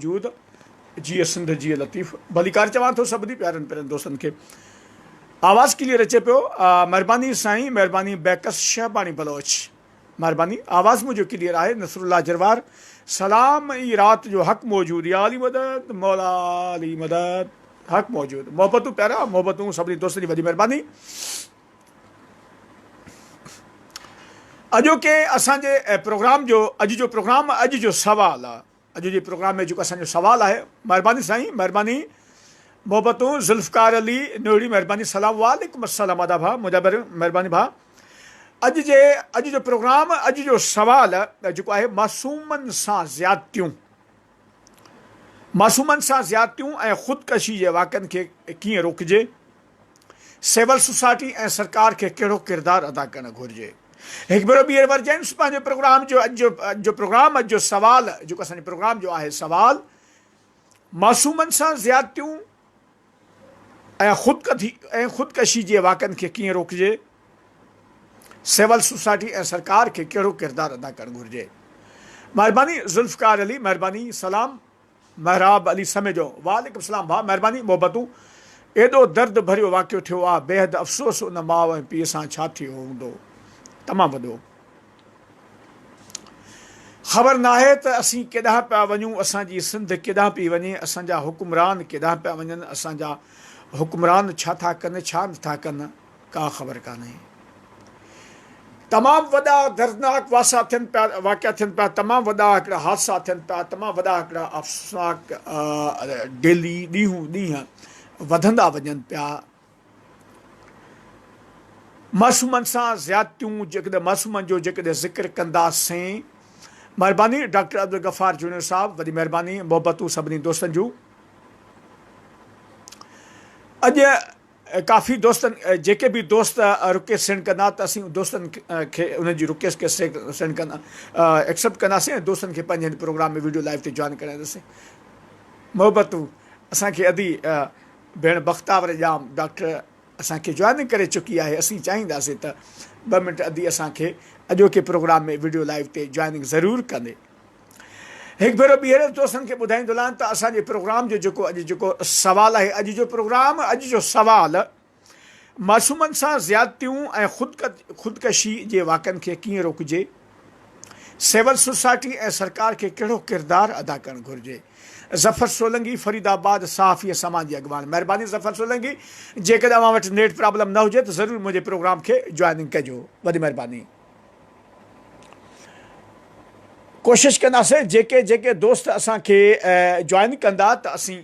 موجود جيئي سنڌ جيئي لطيف ڀليڪار چوان ٿو سڀني پيارن پيارن دوستن کي آواز ڪليئر اچي پيو مھرباني سائين مھرباني بيڪس شهباڻي بلوچ مھرباني آواز منهنجو ڪليئر آهي نصرالله جروار سلام اي رات جو حق موجود يا علي مدد مولا علي مدد حق موجود محبتون پيارا محبتون سڀني دوستن جي وڏي مھرباني اڄوڪي اسان جي پروگرام جو اڄ جو پروگرام اڄ جو سوال آ اڄ جي پروگرام ۾ جيڪو اسان جو سوال آهي مهرباني سائين مهرباني محبتون ذوالفقار علي نوڙي مهرباني سلام وعليڪم السلام ادا ڀاء منهنجا ڀير مهرباني ڀاء اڄ جي اڄ جو پروگرام اڄ جو سوال جيڪو آهي معصومن سان زيادتيون معصومن سان زيادتيون ۽ خودڪشي جي واقعن کي ڪيئن روڪجي سول سوسائٽي ۽ سرڪار کي ڪهڙو ڪردار ادا ڪرڻ گهرجي؟ هڪ ڀيرو ٻيهر ورجائينس پنهنجي پروگرام جو اڄ جو اڄ جو پروگرام اڄ جو سوال جيڪو اسان جي پروگرام جو آهي سوال معصومن سان زيادتيون ۽ خودڪشي ۽ خودڪشي جي واقعن کي ڪيئن روڪجي؟ سول سوسائٽي ۽ سرڪار کي ڪهڙو ڪردار ادا ڪرڻ گهرجي؟ مهرباني ذوالفقار علي مهرباني سلام محراب علي سميجو وعليڪم السلام ڀاء مهرباني محبتون ايڏو درد ڀريو واقعو ٿيو آ بيحد افسوس ان ماء ۽ پيء سان ڇا ٿيو هوندو تمام وڏو خبر ناهي ته اسين ڪيڏانهن پيا وڃون اسان جي سنڌ ڪيڏانهن پئي وڃي اسان جا حڪمران ڪيڏانهن پيا وڃن اسان جا حڪمران ڇا ٿا ڪن ڇا نٿا ڪن ڪا خبر ڪانهي. تمام وڏا دردناڪ واسا ٿين پيا واقعا ٿين پيا تمام وڏا هڪڙا حادثا ٿين پيا تمام وڏا هڪڙا افسوسناڪ ڊيلي ڏينهون ڏينهن وڌندا وڃن پيا معصومن سان زيادتيون جيڪڏهن معصومن جو جيڪڏهن ذڪر ڪنداسين مهرباني ڊاڪٽر عبدالغفار جوڻيجو صاحب وڏي مهرباني محبتون سڀني دوستن جون اڄ ڪافي دوستن جيڪي به دوست رڪيسٽ سينڊ ڪندا ته اسين دوستن کي انهن جي رڪيسٽ کي سينڊ ڪندا ايڪسپٽ ڪنداسين ۽ دوستن کي پنهنجي هن پروگرام ۾ ويڊيو لائيو تي جوائن ڪرائينداسين محبتون اسان کي ادي ڀيڻ بختاور ڄام ڊاڪٽر اسان کي جوائننگ ڪري چڪي آهي اسين چاهينداسين ته ٻه منٽ ادي اسان کي اڄوڪي پروگرام ۾ ويڊيو لائيو تي جوائننگ ضرور ڪندي هڪ ڀيرو ٻيهر دوستن کي ٻڌائيندو هلان ته اسان جي پروگرام جو جيڪو اڄ جيڪو سوال آهي اڄ جو پروگرام اڄ جو سوال معصومن سان زيادتيون ۽ خودڪشي جي واقعن کي ڪيئن روڪجي؟ سول سوسائٽي ۽ سرڪار کي ڪهڙو ڪردار ادا ڪرڻ گهرجي؟ ظفر سولنگي فريد آباد صحافي ۽ سماجي اڳواڻ مهرباني ظفر سولنگي جيڪڏهن اوهان وٽ نيٽ پرابلم نه هجي ته ضرور منهنجي پروگرام کي جوائننگ ڪجو وڏي مهرباني. ڪوشش ڪنداسين جيڪي جيڪي دوست اسان کي جوائن ڪندا ته اسين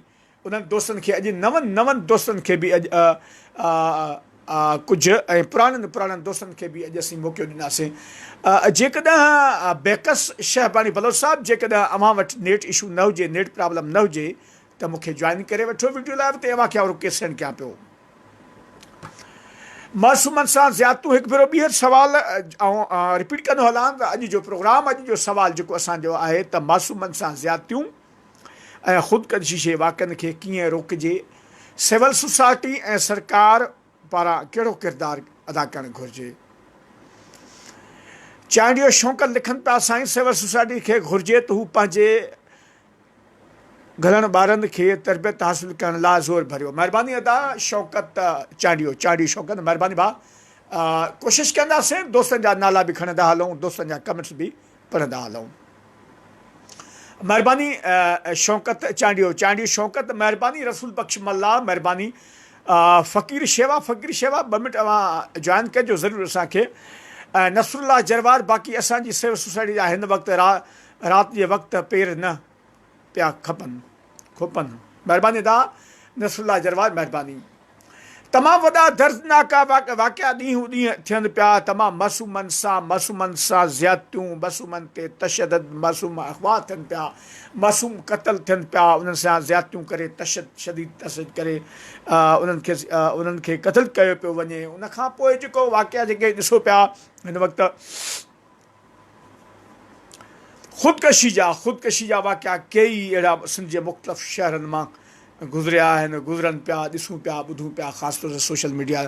انهن دوستن کي اڄ نون نون دوستن کي به اڄ ڪجهه ۽ پراڻن پراڻن دوستن کي به اڄ اسين موقعو ڏناسين جيڪڏهن بيڪس شهباڻي بلوچ صاحب جيڪڏهن اوهان وٽ نيٽ اشو نه هجي نيٽ پرابلم نه هجي ته مون کي جوائن ڪري وٺو ويڊيو لائيو تي اوهان کي آئون رڪيسٽ سينڊ ڪيان پيو معصومن سان زيادتون هڪ ڀيرو ٻيهر سوال آئون رپيٽ ڪندو هلان ته اڄ جو پروگرام اڄ جو سوال جيڪو اسان جو آهي ته معصومن سان زيادتيون ۽ خودڪشي جي واقعن کي ڪيئن روڪجي سول سوسائٽي ۽ سرڪار پاران ڪهڙو ڪردار ادا ڪرڻ گهرجي چانڊيو شوڪت لکن پيا سائين سول سوسائٽي کي گهرجي ته هو پنهنجي گهڻن ٻارن کي تربيت حاصل ڪرڻ لاء زور ڀريو. مھرباني ادا شوڪت چانڊيو چانڊيو شوڪت مھرباني ڀاء ڪوشش ڪنداسين دوستن جا نالا به کڻندا هلون دوستن جا ڪمينٽس به پڙهندا هلون مھرباني شوڪت چانڊيو چانڊيو شوڪت مھرباني رسول بخش ملاح مھرباني فقير شيوا فقير شيوا ٻه منٽ اوهان جوائن ڪجو ضرور اسان کي نصر الله جروار باقي اسان جي سول سوسائٽي جا هن وقت را رات جي وقت پير نه پيا کپن کوپن مھرباني ادا نصرالله جروار مھرباني تمام وڏا دردناڪ واقعا ڏينهون ڏينهن ٿين پيا تمام معصومن سان معصومن سان زيادتيون معصومن تي تشدد معصوم اغوا ٿين پيا معصوم قتل ٿين پيا انهن سان زيادتيون ڪري تشد شديد تشدد ڪري انهن کي انهن کي قتل ڪيو پيو وڃي ان کان پوء جيڪو واقعا جيڪي ڏسو پيا هن وقت خودڪشي جا خودڪشي جا واقعا ڪيئي اهڙا سنڌ جي مختلف شهرن مان گذريا آهن گذرن پيا ڏسون پيا ٻڌون پيا خاص طور سان سوشل ميڊيا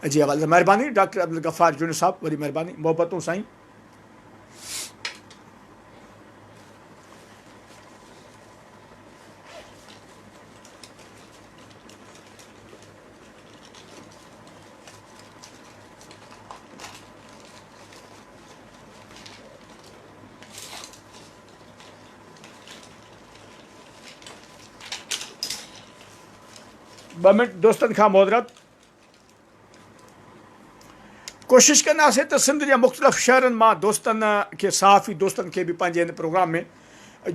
جي حوالي سان مهرباني ڊاڪٽر عبدالغفار جوڻيجو صاحب وڏي مهرباني محبتون سائين. ٻه منٽ دوستن کان معذرت. ڪوشش ڪنداسين ته سنڌ جي مختلف شهرن مان دوستن کي صحافي دوستن کي به پنهنجي هن پروگرام ۾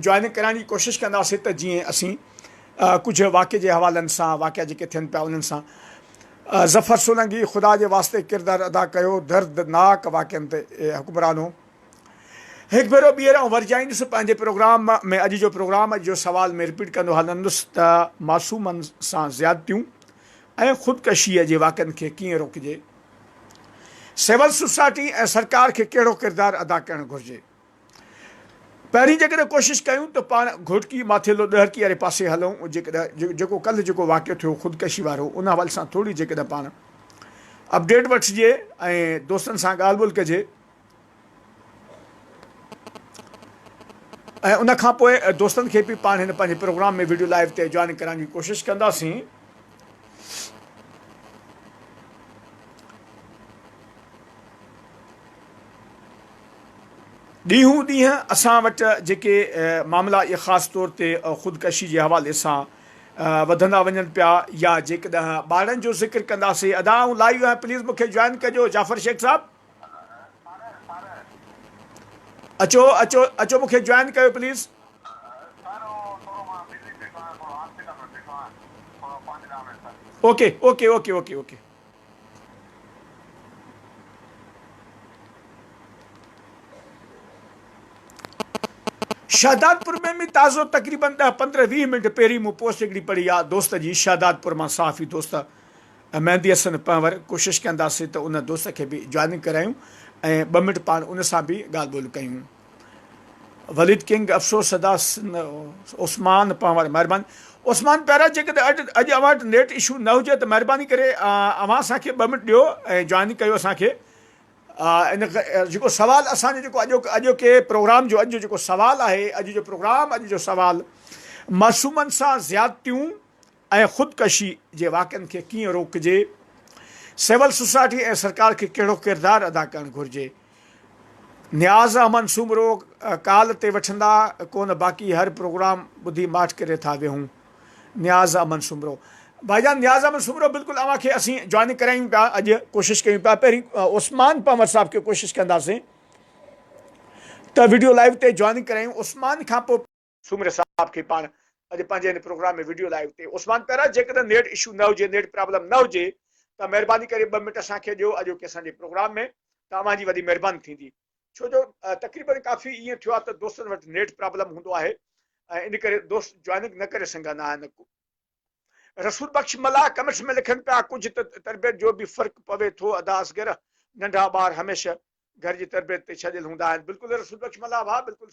جوائننگ ڪرائڻ جي ڪوشش ڪنداسين ته جيئن اسين ڪجهه واقعي جي حوالن سان واقعا جيڪي ٿين پيا انهن سان ظفر سولنگي خدا جي واسطي ڪردار ادا ڪيو دردناڪ واقعن تي حڪمرانو هڪ ڀيرو ٻيهر آئون ورجائيندس پنهنجي پروگرام ۾ اڄ جو پروگرام اڄ جو سوال ۾ رپيٽ ڪندو هلندس ته معصومن سان زيادتيون ۽ خودڪشيء جي واقعن کي ڪيئن روڪجي؟ سول سوسائٽي ۽ سرڪار کي ڪهڙو ڪردار ادا ڪرڻ گهرجي؟ پهرين جيڪڏهن ڪوشش ڪيون ته پاڻ گهوٽڪي، ماٿيلو، ڏهرڪي واري پاسي هلون، جيڪڏهن جيڪو ڪلهه جيڪو واقعو ٿيو خودڪشي وارو ان حوالي سان ٿوري جيڪڏهن پاڻ اپڊيٽ وٺجي ۽ دوستن سان ڳالهه ٻولهه ڪجي ۽ ان کان پوء دوستن کي به پاڻ هن پنهنجي پروگرام ۾ وڊيو لائيو تي جوائن ڪرائڻ جي ڪوشش ڪنداسين. ڏينهون ڏينهن اسان وٽ جيڪي معاملا اهي خاص طور تي خودڪشي جي حوالي سان وڌندا وڃن پيا يا جيڪڏهن ٻارڙن جو ذڪر ڪنداسين ادا آئون لائيو آهيان پليز مونکي جوائن ڪجو جعفر شيخ صاحب اچو اچو اچو مونکي جوائن ڪيو please. Okay okay okay okay okay. Shahdadpur ۾ به تازو تقريبن 10 15 20 منٽ پهرين مون پوسٽ هڪڙي پڙهي آ دوست جي شهدادپور مان صحافي دوست مهدي حسن پنهور ڪوشش ڪنداسين ته ان دوست کي به جوائننگ ڪرايون ۽ ٻه منٽ پاڻ ان سان به ڳالهه ٻولهه ڪيون. وليد ڪنگ افسوس ادا عثمان پنهور مهرباني عثمان پيارا جيڪڏهن اڄ اوهان وٽ نيٽ اشو نه هجي ته مهرباني ڪري اوهان اسان کي ٻه منٽ ڏيو ۽ جوائننگ ڪيو اسان کي ان جيڪو سوال اسان جو جيڪو اڄوڪ اڄوڪي پروگرام جو اڄ جو جيڪو سوال آهي اڄ جو پروگرام اڄ جو سوال معصومن سان زيادتيون ۽ خودڪشي جي واقعن کي ڪيئن روڪجي؟ سول سوسائٽي ۽ سرڪار کي ڪهڙو ڪردار ادا ڪرڻ گهرجي؟ نياز احمد سومرو ڪال تي وٺندا ڪونه باقي هر پروگرام ٻڌي ماٺ ڪري ٿا ويهون نياز احمد سومرو ڀائيجان نياز احمد سومرو بلڪل اوهان کي اسين جوائننگ ڪرايون پيا اڄ ڪوشش ڪيون پيا پهرين عثمان پنور صاحب کي ڪوشش ڪنداسين ته وڊيو لائيو تي جوائننگ ڪرايون عثمان کان پوء سومري صاحب کي پاڻ اڄ پنهنجي هن پروگرام ۾ وڊيو لائيو تي عثمان پيارا جيڪڏهن نيٽ اشو نه هجي نيٽ پرابلم نه هجي ته مهرباني ڪري ٻه منٽ اسان کي ڏيو اڄوڪي اسان جي پروگرام ۾ ته اوهان جي وڏي مهرباني ٿيندي ڇو جو تقريبن ڪافي ائين ٿيو آهي ته دوستن وٽ نيٽ پرابلم هوندو آهي ۽ ان ڪري دوست جوائننگ نه ڪري سگهندا آهن رسول بخش ملاح ڪمينٽس ۾ لکن پيا ڪجهه ته تربيت جو به فرق پوي ٿو ادا اصغر ننڍا ٻار هميشه گهر جي تربيت تي ڇڏيل هوندا آهن بلڪل رسول بخش ملاح ڀاء بلڪل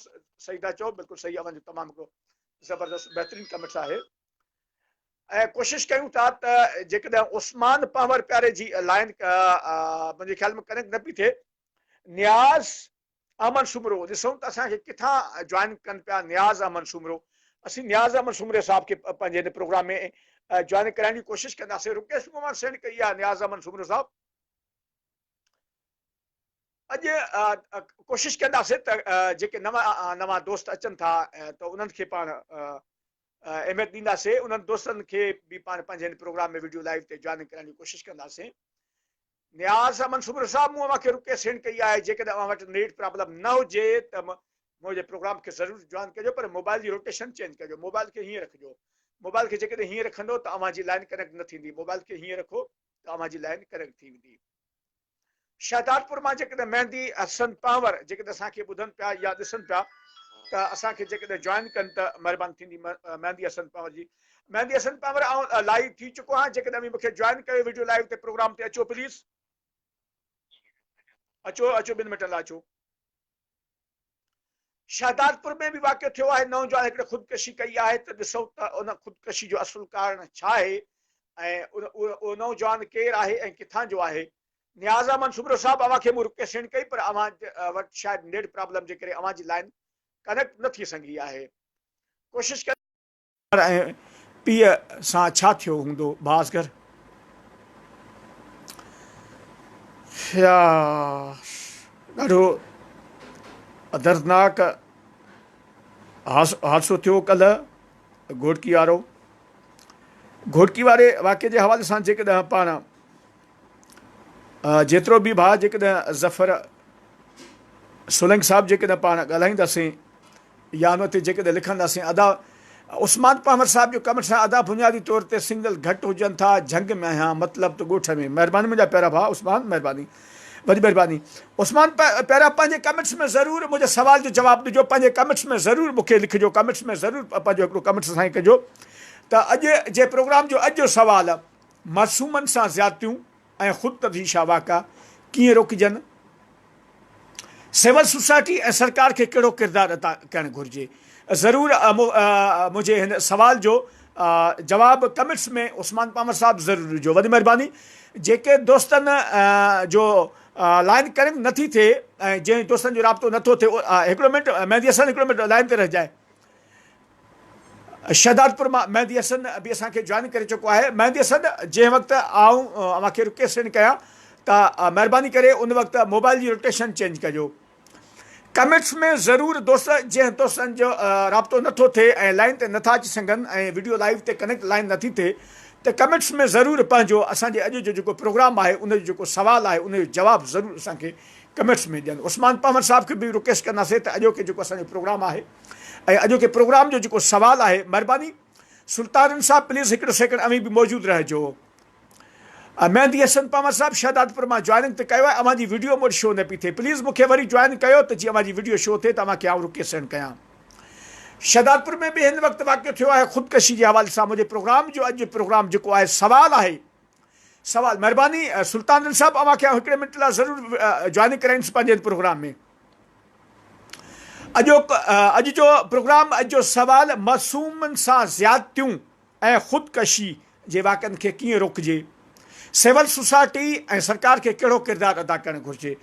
صحيح ٿا چئو بلڪل صحيح اوهان جو تمام هڪڙو زبردست بهترين ڪمينٽس آهي ۽ ڪوشش ڪيون ٿا ته جيڪڏهن عثمان پنهور پياري جي لائن منهنجي خيال ۾ ڪنيڪٽ نه پئي ٿئي نياز احمد سومرو ڏسون ته اسان کي ڪٿان جوائن ڪن پيا نياز احمد سومرو اسين نياز احمد سومري صاحب کي پنهنجي هن پروگرام ۾ جوائن ڪرائڻ جي ڪوشش ڪنداسين رڪيش ڪمار سينڊ ڪئي آهي نياز احمد سومرو صاحب اڄ ڪوشش ڪنداسين ته جيڪي نوان نوان دوست اچن ٿا ته انهن کي پاڻ اهميت ڏينداسين انهن دوستن کي به پاڻ پنهنجي هن پروگرام ۾ وڊيو لائيو تي جوائن ڪرائڻ جي ڪوشش ڪنداسين نياز احمد سومرو صاحب مون اوهان کي رڪي سينڊ ڪئي آهي جيڪڏهن اوهان وٽ نيٽ پرابلم نه هجي ته منهنجي پروگرام کي ضرور جوائن ڪجو پر موبائل جي روٽيشن چينج ڪجو موبائل کي هيئن رکجو موبائل کي جيڪڏهن هيئن رکندو ته اوهان جي لائن ڪنيڪٽ نه ٿيندي موبائل کي هيئن رکو ته اوهان جي لائن ڪنيڪٽ ٿي ويندي. شهدادپور مان جيڪڏهن مهدي حسن پنهور جيڪڏهن اسان کي ٻڌن پيا يا ڏسن پيا ته اسان کي جيڪڏهن جوائن ڪن ته مهرباني ٿيندي مهدي حسن پنهور جي مهدي حسن پنهور آئون لائيو ٿي چڪو آهيان جيڪڏهن اوهين مونکي جوائن ڪيو وڊيو لائيو تي پروگرام تي اچو پليز اچو اچو ٻن منٽن لاء اچو. شهدادپور ۾ به واقعو ٿيو آهي، نوجوان هڪڙي خودڪشي ڪئي آهي ته ڏسون ته ان خودڪشي جو اصل ڪارڻ ڇا آهي ۽ اهو نوجوان ڪير آهي ۽ ڪٿان جو آهي. نياز احمد سومرو صاحب اوهان کي مون رڪويسٽ سينڊ ڪئي پر اوهان وٽ شايد نيٽ پرابلم جي ڪري اوهان جي لائين ڪنيڪٽ نه ٿي سگهي آهي ڪوشش ماء ۽ پيء سان ڇا ٿيو هوندو ڀاء اصغر؟ يار ڏاڍو دردناڪ حادثو ٿيو ڪلهه گهوٽڪي وارو. گهوٽڪي واري واقعي جي حوالي سان جيڪڏهن پاڻ جيترو به ڀاء جيڪڏهن ظفر سولنگي صاحب جيڪڏهن پاڻ ڳالهائينداسين يا ان تي جيڪڏهن لکنداسين ادا عثمان پنهور صاحب جو ڪمينٽس آهي ادا بنيادي طور تي سنگل گهٽ هجن ٿا جهنگ ۾ آهيان مطلب ته ڳوٺ ۾ مهرباني منهنجا پيارا ڀاء عثمان مهرباني وڏي مهرباني عثمان پيارا پنهنجي ڪمينٽس ۾ ضرور منهنجي سوال جو جواب ڏجو پنهنجي ڪمينٽس ۾ ضرور مون کي لکجو ڪمينٽس ۾ ضرور پنهنجو هڪڙو ڪمينٽس سائين ڪجو ته اڄ جي پروگرام جو اڄ جو سوال معصومن سان زيادتيون ۽ خود تفشيشا واقعا ڪيئن روڪجن؟ سول سوسائٽي ۽ سرڪار کي ڪهڙو ڪردار عطا ڪرڻ گهرجي؟ ضرور منهنجي هن سوال جو جواب ڪمينٽس ۾ عثمان پامر صاحب ضرور ڏجو وڏي مهرباني جيڪي دوستن جو لائن ڪنيڪٽ نٿي ٿئي ۽ جنهن دوستن جو رابطو نٿو ٿئي هڪڙو منٽ مهدي حسن هڪڙو منٽ لائن تي رهجائي شهدادپور مان مهدي حسن به اسان کي جوائن ڪري چڪو آهي مهدي حسن جنهن وقت آئون اوهان کي رڪويسٽ سينڊ ڪيان ته مهرباني ڪري ان وقت موبائل جي روٽيشن چينج ڪجو ڪمينٽس ۾ ضرور دوست جنهن دوستن جو رابطو نٿو ٿئي ۽ لائن تي نٿا اچي سگهن ۽ ويڊيو لائيو تي ڪنيڪٽ لائن نٿي ٿئي ته ڪمينٽس ۾ ضرور پنهنجو اسان جي اڄ جو جيڪو پروگرام آهي ان جو جيڪو سوال آهي ان جو جواب ضرور اسان کي ڪمينٽس ۾ ڏين عثمان پنهور صاحب کي به رڪويسٽ ڪنداسين ته اڄوڪي جيڪو اسان جو پروگرام آهي ۽ اڄوڪي پروگرام جو جيڪو سوال آهي مھرباني سلطانن صاحب پليز هڪڙو سيڪنڊ اوهين به موجود رهجو مهندي حسن پنهور صاحب شهدادپور مان جوائننگ ته ڪيو آهي اوهان جي ويڊيو مون وٽ شو نه پي ٿئي پليز مون کي وري جوائن ڪيو ته جي اوهان جي ويڊيو شو ٿئي ته اوهان کي آئون رڪي سينڊ ڪيان شهدادپور ۾ به هن وقت واقعو ٿيو آهي خودڪشي جي حوالي سان منهنجي پروگرام جو اڄ جو پروگرام جيڪو آهي سوال آهي سوال مھرباني سلطان رند صاحب اوهان کي آئون هڪڙي منٽ لاء ضرور جوائننگ ڪرائيندس پنهنجي هن پروگرام ۾ اڄوڪ اڄ جو پروگرام اڄ جو سوال معصومن سان زيادتيون ۽ خودڪشي جي واقعن کي ڪيئن روڪجي سول سوسائٽي ۽ سرڪار کي ڪهڙو ڪردار ادا ڪرڻ گهرجي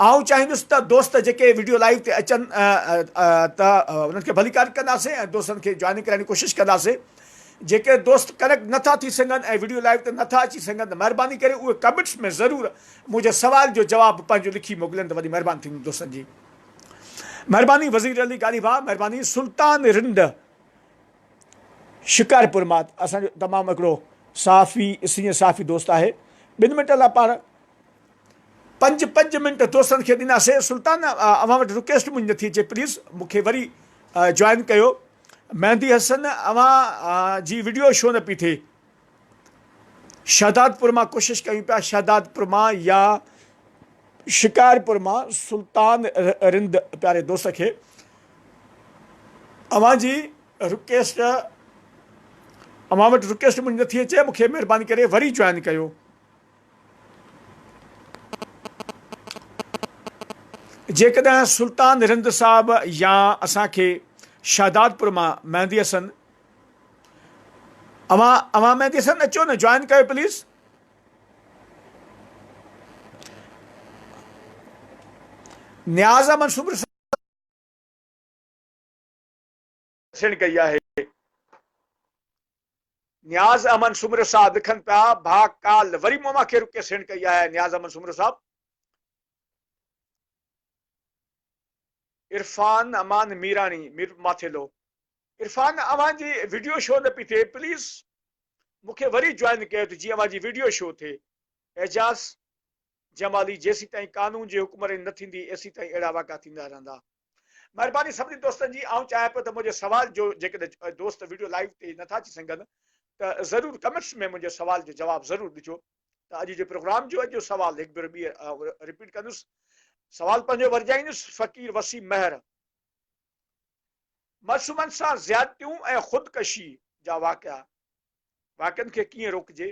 آئون چاهيندس ته دوست جيڪي وڊيو لائيو تي اچن ته انهن کي ڀليڪار ڪنداسين ۽ دوستن کي جوائننگ ڪرائڻ جي ڪوشش ڪنداسين جيڪي دوست ڪنيڪٽ نٿا ٿي سگهن ۽ وڊيو لائيو تي نٿا اچي سگهن ته مهرباني ڪري اهي ڪمينٽس ۾ ضرور منهنجي سوال جو جواب پنهنجو لکي موڪلين ته وڏي مهرباني ٿيندي دوستن جي مهرباني وزير علي گالي ڀاء مهرباني سلطان رند شڪارپور مان اسان جو تمام هڪڙو صحافي سينئر صحافي دوست آهي ٻن منٽن لاء پاڻ پنج پنج منٽ دوستن کي ڏينداسين سلطان اوهان وٽ رڪويسٽ منهنجي نٿي اچي پليز مون کي وري جوائن ڪيو مهدي حسن اوهان جي وڊيو شو نه پي ٿئي شهدادپور مان ڪوشش ڪيون پيا شهدادپور مان يا شڪارپور مان سلطان رند پياري دوست کي اوهان جي رڪويسٽ اوهان وٽ رڪويسٽ منهنجي نٿي اچي مون کي مهرباني ڪري وري جوائن ڪيو جيڪڏهن سلطان رند صاحب يا اسان کي شهدادپور مان مهدي حسن اوهان اوهان مهدي حسن اچو نه جوائن ڪيو پليز نياز احمد سومرو سينڊ ڪئي آهي. نياز احمد سومرو صاحب لکن پيا ڀاء ڪالھ وري مون اوهان کي رڪي سينڊ ڪئي آهي نياز احمد سومرو صاحب. عرفان امان ميراڻي ميرپور ماٿيلو عرفان اوهان جي وڊيو شو نه پي ٿئي پليز مون کي وري جوائن ڪيو ته جيئن اوهان جي وڊيو شو ٿئي اعجاز جمالي جيسيتائين قانون جي حڪمراني نه ٿيندي ايسيتائين اهڙا واقعا ٿيندا رهندا. مھرباني سڀني دوستن جي آئون چاهيان پيو ته منهنجي سوال جو جيڪڏهن دوست وڊيو لائيو تي نٿا اچي سگهن ته ضرور ڪمينٽس ۾ منهنجي سوال جو جواب ضرور ڏجو ته اڄ جي پروگرام جو اڄ جو سوال هڪ ڀيرو ٻيهر رپيٽ ڪندس سوال پنهنجو ورجائيندس فقير وسيم مهر معصومن سان زيادتيون ۽ خودڪشي جا واقعا واقعن کي ڪيئن روڪجي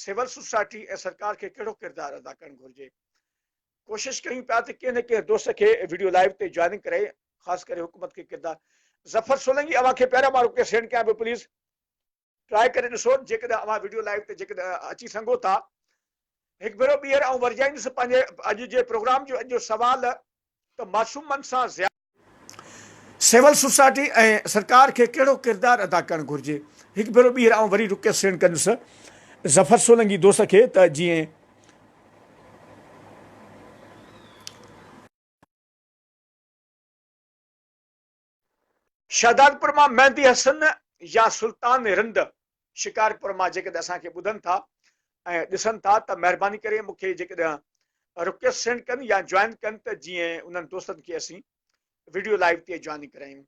سول سوسائٽي ۽ سرڪار کي ڪهڙو ڪردار ادا ڪرڻ گهرجي ڪوشش ڪيون پيا ته ڪنهن نه ڪنهن دوست کي وڊيو لائيو تي جوائننگ ڪرائي خاص ڪري حڪومت کي ڪردار ظفر سولنگي اوهان کي پهريان مان رڪي سينڊ ڪيان پيو پليز ٽرائي ڪري ڏسو جيڪڏهن اوهان وڊيو لائيو تي جيڪڏهن اچي سگهو ٿا هڪ ڀيرو ٻيهر آئون ورجائيندس پنهنجي اڄ جي پروگرام جو اڄ جو سوال ته معصومن سان زيادتي سول سوسائٽي ۽ سرڪار کي ڪهڙو ڪردار ادا ڪرڻ گهرجي؟ هڪ ڀيرو ٻيهر آئون وري رڪويسٽ سينڊ ڪندس ظفر سولنگي دوست کي ته جيئن. شهدادپور مان مهدي حسن يا سلطان رند شڪارپور مان جيڪڏهن اسان کي ٻڌن ٿا ۽ ڏسن ٿا ته مهرباني ڪري مون کي جيڪڏهن رڪويسٽ سينڊ ڪن يا جوائن ڪن ته جيئن انهن دوستن کي اسين وڊيو لائيو تي جوائننگ ڪرايون.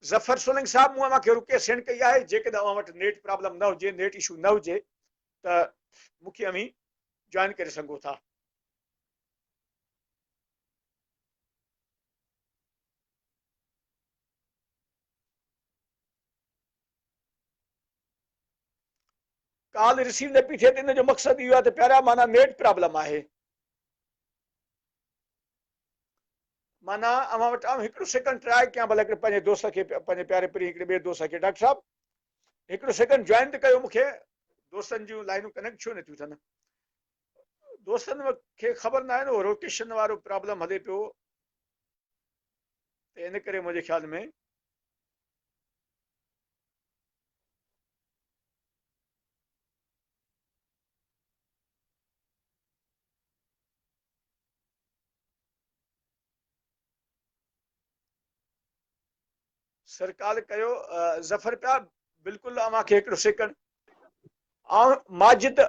ظفر سولنگي صاحب مون اوهان کي رڪويسٽ سينڊ ڪئي آهي جيڪڏهن اوهان وٽ نيٽ پرابلم نه هجي نيٽ اشو نه هجي ته مون کي اوهين جوائن ڪري سگهو ٿا. ڪال رسيو نه پئي ٿئي ته ان جو مقصد اهو آهي ته پيارا معنيٰ نيٽ پرابلم آهي معنيٰ اوهان وٽ آئون هڪڙو سيڪنڊ ٽرائي ڪيان ڀلا هڪڙي پنهنجي دوست کي پنهنجي پياري پرين هڪڙي ٻئي دوست کي ڊاڪٽر صاحب هڪڙو سيڪنڊ جوائن ته ڪيو مونکي دوستن جون لائنون ڪنيڪٽ ڇو نٿيون ٿين دوستن کي خبر ناهي نه روٽيشن وارو پرابلم هلي پيو ته ان ڪري منهنجي خيال ۾ سر ڪال ڪيو ظفر پيا بلڪل اوهان کي هڪڙو سيڪنڊ آئون ماجد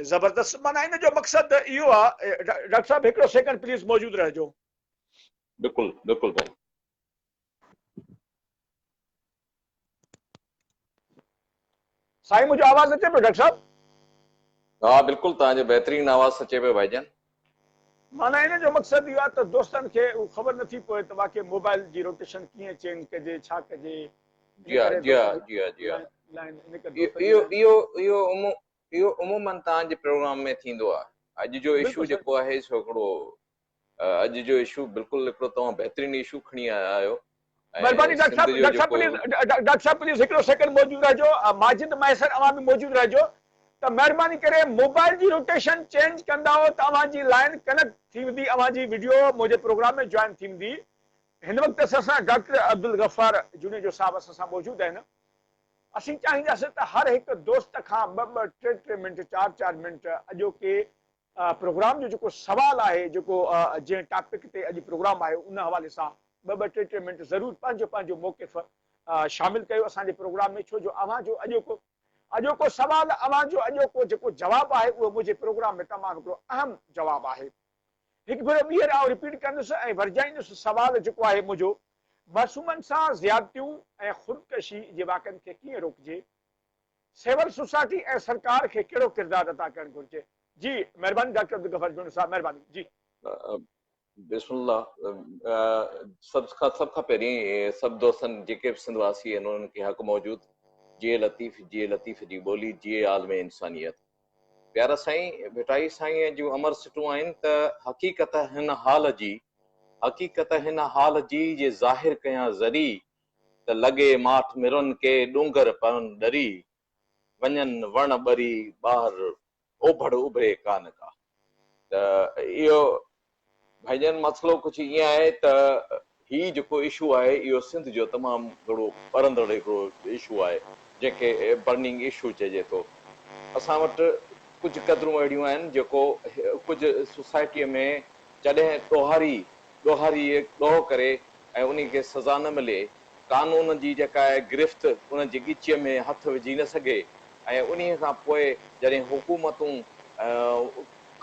زبردست معنيٰ ان جو مقصد اهو آ ڊاڪٽر صاحب هڪڙو سيڪنڊ پليز موجود رهجو. بلڪل بلڪل ڀائي. سائين منهنجو آواز اچي پيو ڊاڪٽر صاحب. ها بلڪل توهان جو بهترين آواز اچي پيو ڀائي جان. معنيٰ ان جو مقصد اهو آهي ته دوستن کي اهو خبر نٿي پوي ته واقعي موبائل جي روٽيشن ڪيئن چينج ڪجي ڇا ڪجي ان ڪري دوستن جي لائن ان ڪري دوستن جي لائن اهو اهو اهو عموماً توهان جي پروگرام ۾ ٿيندو آهي اڄ جو اشو جيڪو آهي سو هڪڙو اڄ جو اشو بلڪل هڪڙو توهان بهترين اشو کڻي آيا آهيو. مهرباني ڊاڪٽر صاحب ڊاڪٽر صاحب پليز ڊاڪٽر صاحب پليز هڪڙو سيڪنڊ موجود رهجو ماجد مهيسر اوهان به موجود رهجو ته مهرباني ڪري موبائل جي روٽيشن چينج ڪندائو ته اوهان جي لائن ڪنيڪٽ ٿي ويندي اوهان جي وڊيو منهنجي پروگرام ۾ جوائن ٿي ويندي هن وقت اسان سان ڊاڪٽر عبدالغفار جوڻيجو صاحب اسان سان موجود آهن اسين چاهينداسين ته هر هڪ دوست کان ٻه ٻه ٽي ٽي منٽ چار چار منٽ اڄوڪي پروگرام جو جيڪو سوال آهي جيڪو جنهن ٽاپڪ تي اڄ پروگرام آهي ان حوالي سان ٻه ٻه ٽي ٽي منٽ ضرور پنهنجو پنهنجو موقف شامل ڪيو اسان جي پروگرام ۾ ڇو جو اوهان جو اڄوڪو اڄوڪو سوال اوهان جو اڄوڪو جيڪو جواب آهي اهو منهنجي پروگرام ۾ تمام هڪڙو اهم جواب آهي هڪ ڀيرو ٻيهر آئون رپيٽ ڪندس ۽ ورجائيندس سوال جيڪو آهي منهنجو معصومن سان زيادتيون ۽ خودڪشي جي واقعن کي ڪيئن روڪجي؟ سول سوسائٽي ۽ سرڪار کي ڪهڙو ڪردار ادا ڪرڻ گهرجي؟ جي مهرباني ڊاڪٽر عبدالغفار جوڻيجو صاحب مهرباني جي. بسم الله سڀ کان سڀ کان پهرين سڀ دوستن جيڪي به سنڌ واسي آهن انهن کي حق موجود جيئي لطيف جيئي لطيف جي ٻولي جيئي عالم انسانيت پيارا سائين ڀٽائي سائين جون امر سٽون آهن ته حقيقت هن حال جي حقيقت هن حال جي جي ظاهر ڪيان ذري ته لڳي ماٺ مرن ڪي ڏونگر پون ڏري، وڃن وڻ ٻري ٻاهر اوڀڙ اڀري ڪا نه ڪا. ته اهو ڀائيجان مسئلو ڪجهه ائين آهي ته هي جيڪو اشو آهي اهو سنڌ جو تمام گهڻو ٻرندڙ هڪڙو اشو آهي جنهن کي برننگ اشو چئجي ٿو. اسان وٽ ڪجهه قدرون اهڙيون آهن جيڪو ڪجهه سوسائٽيء ۾ جڏهن ڏوهاري ڏوهاري ڏوهه ڪري ۽ انهي کي سزا نه ملي، قانون جي جيڪا آهي گرفت ان جي ڳچيء ۾ هٿ وجهي نه سگهي ۽ انهي کان پوء جڏهن حڪومتون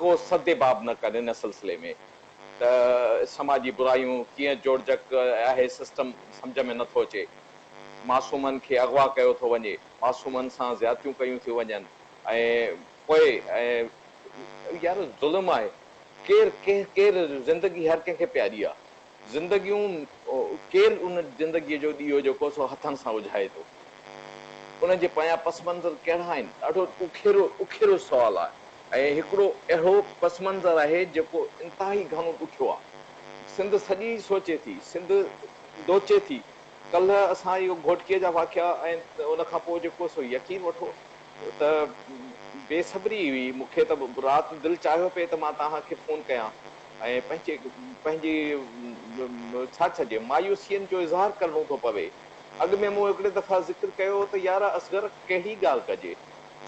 ڪو سدباب نه ڪن ان سلسلي ۾ ته سماجي برايون ڪيئن جوڙجڪ آهي سسٽم سمجهه ۾ نٿو اچي معصومن کي اغوا ڪيو ٿو وڃي معصومن سان زيادتيون ڪيون ٿيون وڃن ۽ پوء يار ظلم آهي ڪير ڪنهن ڪير زندگي هر ڪنهن کي پياري آ زندگيون ڪير ان زندگيء جو ڏيئو جيڪو سو هٿن سان اجهائي ٿو ان جي پويان پس منظر ڪهڙا آهن ڏاڍو ڏکيرو ڏکيرو سوال آهي ۽ هڪڙو اهڙو پس منظر آهي جيڪو انتهائي گهڻو ڏکيو آ سنڌ سڄي سوچي ٿي سنڌ ڏوچي ٿي ڪلهه اسان اهو گهوٽڪيء جا واقعا ۽ ان کان پوء جيڪو سو يقين وٺو ته بي صبري هئي مون کي ته رات دل چاهيو پئي ته مان توهان کي فون ڪيان ۽ پنهنجي پنهنجي ڇا چئجي مايوسين جو اظهار ڪرڻو ٿو پوي. اڳ ۾ مون هڪڙي دفعا ذڪر ڪيو هو ته يار اصغر ڪهڙي ڳالهه ڪجي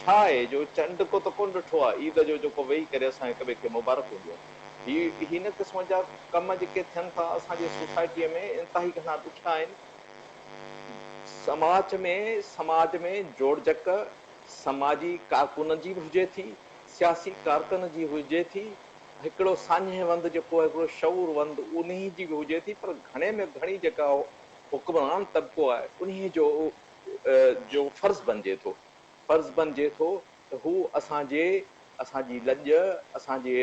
ڇا آهي جو چنڊ ڪو ته ڪونه ڏٺو آهي عيد جو جيڪو ويهي ڪري اسان هڪ ٻئي کي مبارڪون ڏيون. هي هن قسم جا ڪم جيڪي ٿين ٿا اسان جي سوسائٽيء ۾ انتهائي گهڻا ڏکيا آهن. سماج ۾ سماج ۾ جوڙجڪ سماجي ڪارڪنن جي به هجي ٿي، سياسي ڪارڪن جي هجي ٿي، هڪڙو ساڃهه وند جيڪو هڪڙو شعور وند انهي جي به هجي ٿي پر گهڻي ۾ گهڻي جيڪا حڪمران طبقو آهي انهي جو جو فرض بنجي ٿو فرض بنجي ٿو ته هو اسان جي اسان جي لڄ اسان جي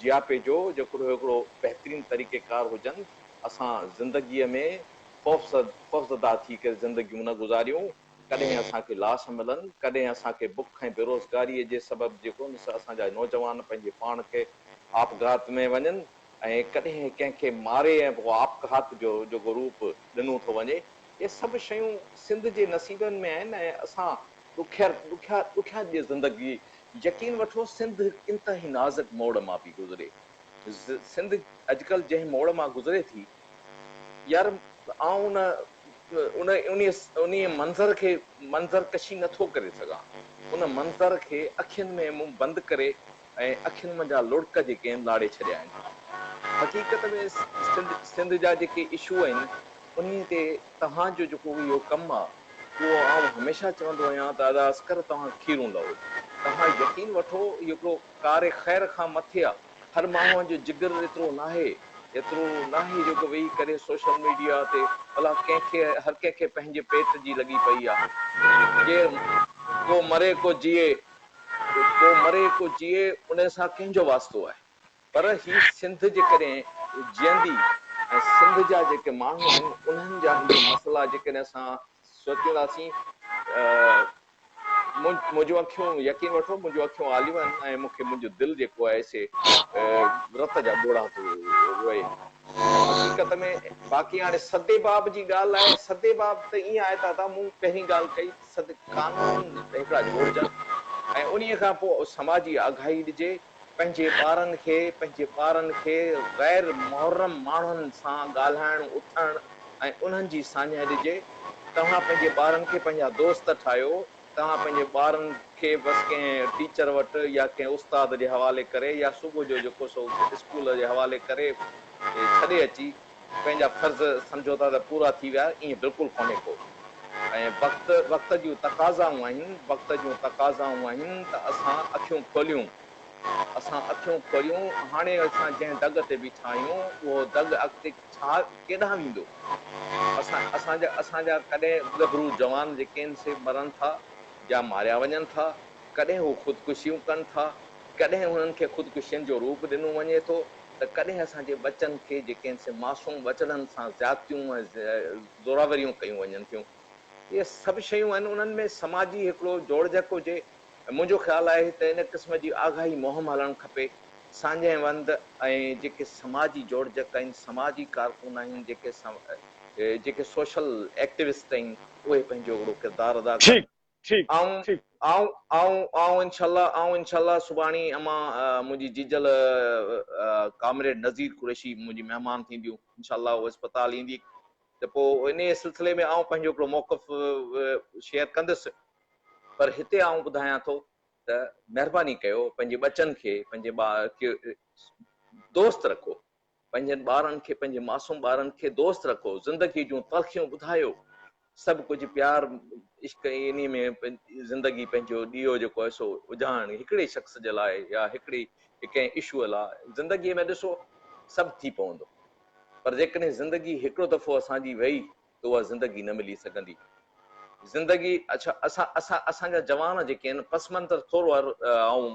جياپي جو جيڪو هڪڙو بهترين طريقيڪار هجن اسان زندگيء ۾ خوفزده ٿي ڪري زندگيون نه گذاريون، ڪڏهن اسان کي لاش ملن، ڪڏهن اسان کي بک ۽ بيروزگاريء جي سبب جيڪو اسان جا نوجوان پنهنجي پاڻ کي آپگهات ۾ وڃن ۽ ڪڏهن ڪنهن کي ماري ۽ پوء آپگهات جو جيڪو روپ ڏنو ٿو وڃي، اهي سڀ شيون سنڌ جي نصيبن ۾ آهن ۽ اسان ڏکيا ڏکيا ڏکيا زندگي يقين وٺو سنڌ انتهائي نازڪ موڙ مان پئي گذري. سنڌ اڄڪلهه جنهن موڙ مان گذري ٿي، يار آئون ان ان انهيء منظر کي منظر ڪشي نه ٿو ڪري سگهان. ان منظر کي اکين ۾ مون بند ڪري ۽ اکين منجهان لڙڪ جيڪي آهن لاڙي ڇڏيا آهن. حقيقت ۾ سنڌ سنڌ جا جيڪي اشو آهن انهيء تي توهان جو جيڪو اهو ڪم آ اهو آئون هميشه چوندو آهيان ته ادا اصغر توهان کيرون لهو. توهان يقين وٺو اهو هڪڙو ڪار خير کان مٿي آ. هر ماڻهوء جو جگر ايترو ناهي، ايترو ناهي جيڪو ويهي ڪري سوشل ميڊيا تي ڀلا ڪنهن کي هر ڪنهن کي پنهنجي پيٽ جي لڳي پئي آ. ڪير ڪو مري ڪو جيئي، ڪو مري ڪو جيئي ان سان ڪنهن جو واسطو آهي. پر هي سنڌ جيڪڏهن جيئندي ۽ سنڌ جا جيڪي ماڻهو آهن انهن جا اهي مسئلا جيڪڏهن اسان سوچينداسين منهنجون اکيون يقين وٺو منهنجون اکيون آليون آهن ۽ مون کي منهنجو دل جيڪو آهي سي رت جا ڳوڙها ٿو روئي حقيقت ۾ باقي هاڻي سدي باب جي ڳالهه آهي سدي باب ته ائين آهي ته ادا مون پهرين ڳالهه ڪئي سد قانون هڪڙا جوڙجن ۽ انهي کان پوء سماجي آگاهي ڏجي پنهنجي ٻارن کي پنهنجي ٻارن کي غير محرم ماڻهن سان ڳالهائڻ اٿڻ ۽ انهن جي ساڃهه ڏجي. توهان پنهنجي ٻارن کي پنهنجا دوست ٺاهيو. توهان پنهنجي ٻارن کي بس ڪنهن ٽيچر وٽ يا ڪنهن استاد جي حوالي ڪري يا صبح جو جيڪو سو اسڪول جي حوالي ڪري ڇڏي اچي پنهنجا فرض سمجهو ٿا ته پورا ٿي ويا ائين بلڪل ڪونهي ڪو ۽ وقت وقت جون تقاضائون آهن وقت جون تقاضائون آهن ته اسان اکيون کوليون اسان اکيون کوليون هاڻي اسان جنهن دڳ تي بيٺا آهيون اهو دڳ اڳتي ڇا ڪيڏانهن ويندو اسان اسان جا اسان جا ڪڏهن ڳڀرو جوان جيڪي آهن سي مرن ٿا يا ماريا وڃن ٿا ڪڏهن هو خودڪشيون ڪن ٿا ڪڏهن انهن کي خودڪشين جو روپ ڏنو وڃي ٿو ته ڪڏهن اسان جي ٻچن کي جيڪي آهن سي معصوم ٻچڙن سان زيادتيون ۽ زوراوريون ڪيون وڃن ٿيون. اهي سڀ شيون آهن انهن ۾ سماجي هڪڙو جوڙجڪ هجي ۽ منهنجو خيال آهي ته ان قسم جي آگاهي مهم هلڻ کپي. سانجهه وند ۽ جيڪي سماجي جوڙجڪ آهن، سماجي ڪارڪن آهن، جيڪي جيڪي سوشل ايڪٽوسٽ آهن اهي پنهنجو هڪڙو ڪردار ادا ڪن. ٺيڪ ٺيڪ آئون ٺيڪ. آئون آئون آئون انشاء الله آئون انشاء الله سڀاڻي امان منهنجي جيجل ڪامريڊ نذير قريشي منهنجي مهمان ٿينديون انشاء الله هو اسپتال ايندي ته پوء انهي سلسلي ۾ آئون پنهنجو هڪڙو موقف شيئر ڪندس پر هتي آئون ٻڌايان ٿو ته مهرباني ڪيو پنهنجي ٻچن کي پنهنجي ٻار کي دوست رکو پنهنجن ٻارن کي پنهنجي معصوم ٻارن کي دوست رکو، زندگي جون تلخيون ٻڌايو، سڀ ڪجهه پيار عشق ۽ انهي ۾ زندگي پنهنجو ڏيئو جيڪو آهي سو اجهائڻ هڪڙي شخص جي لاء يا هڪڙي ڪنهن اشوء لاء زندگي ۾ ڏسو سڀ ٿي پوندو پر جيڪڏهن زندگي هڪڙو دفعو اسان جي وئي ته اها زندگي نه ملي سگهندي. زندگي اڇا اسان اسان اسان جا جوان جيڪي آهن پس منظر ٿورو آئون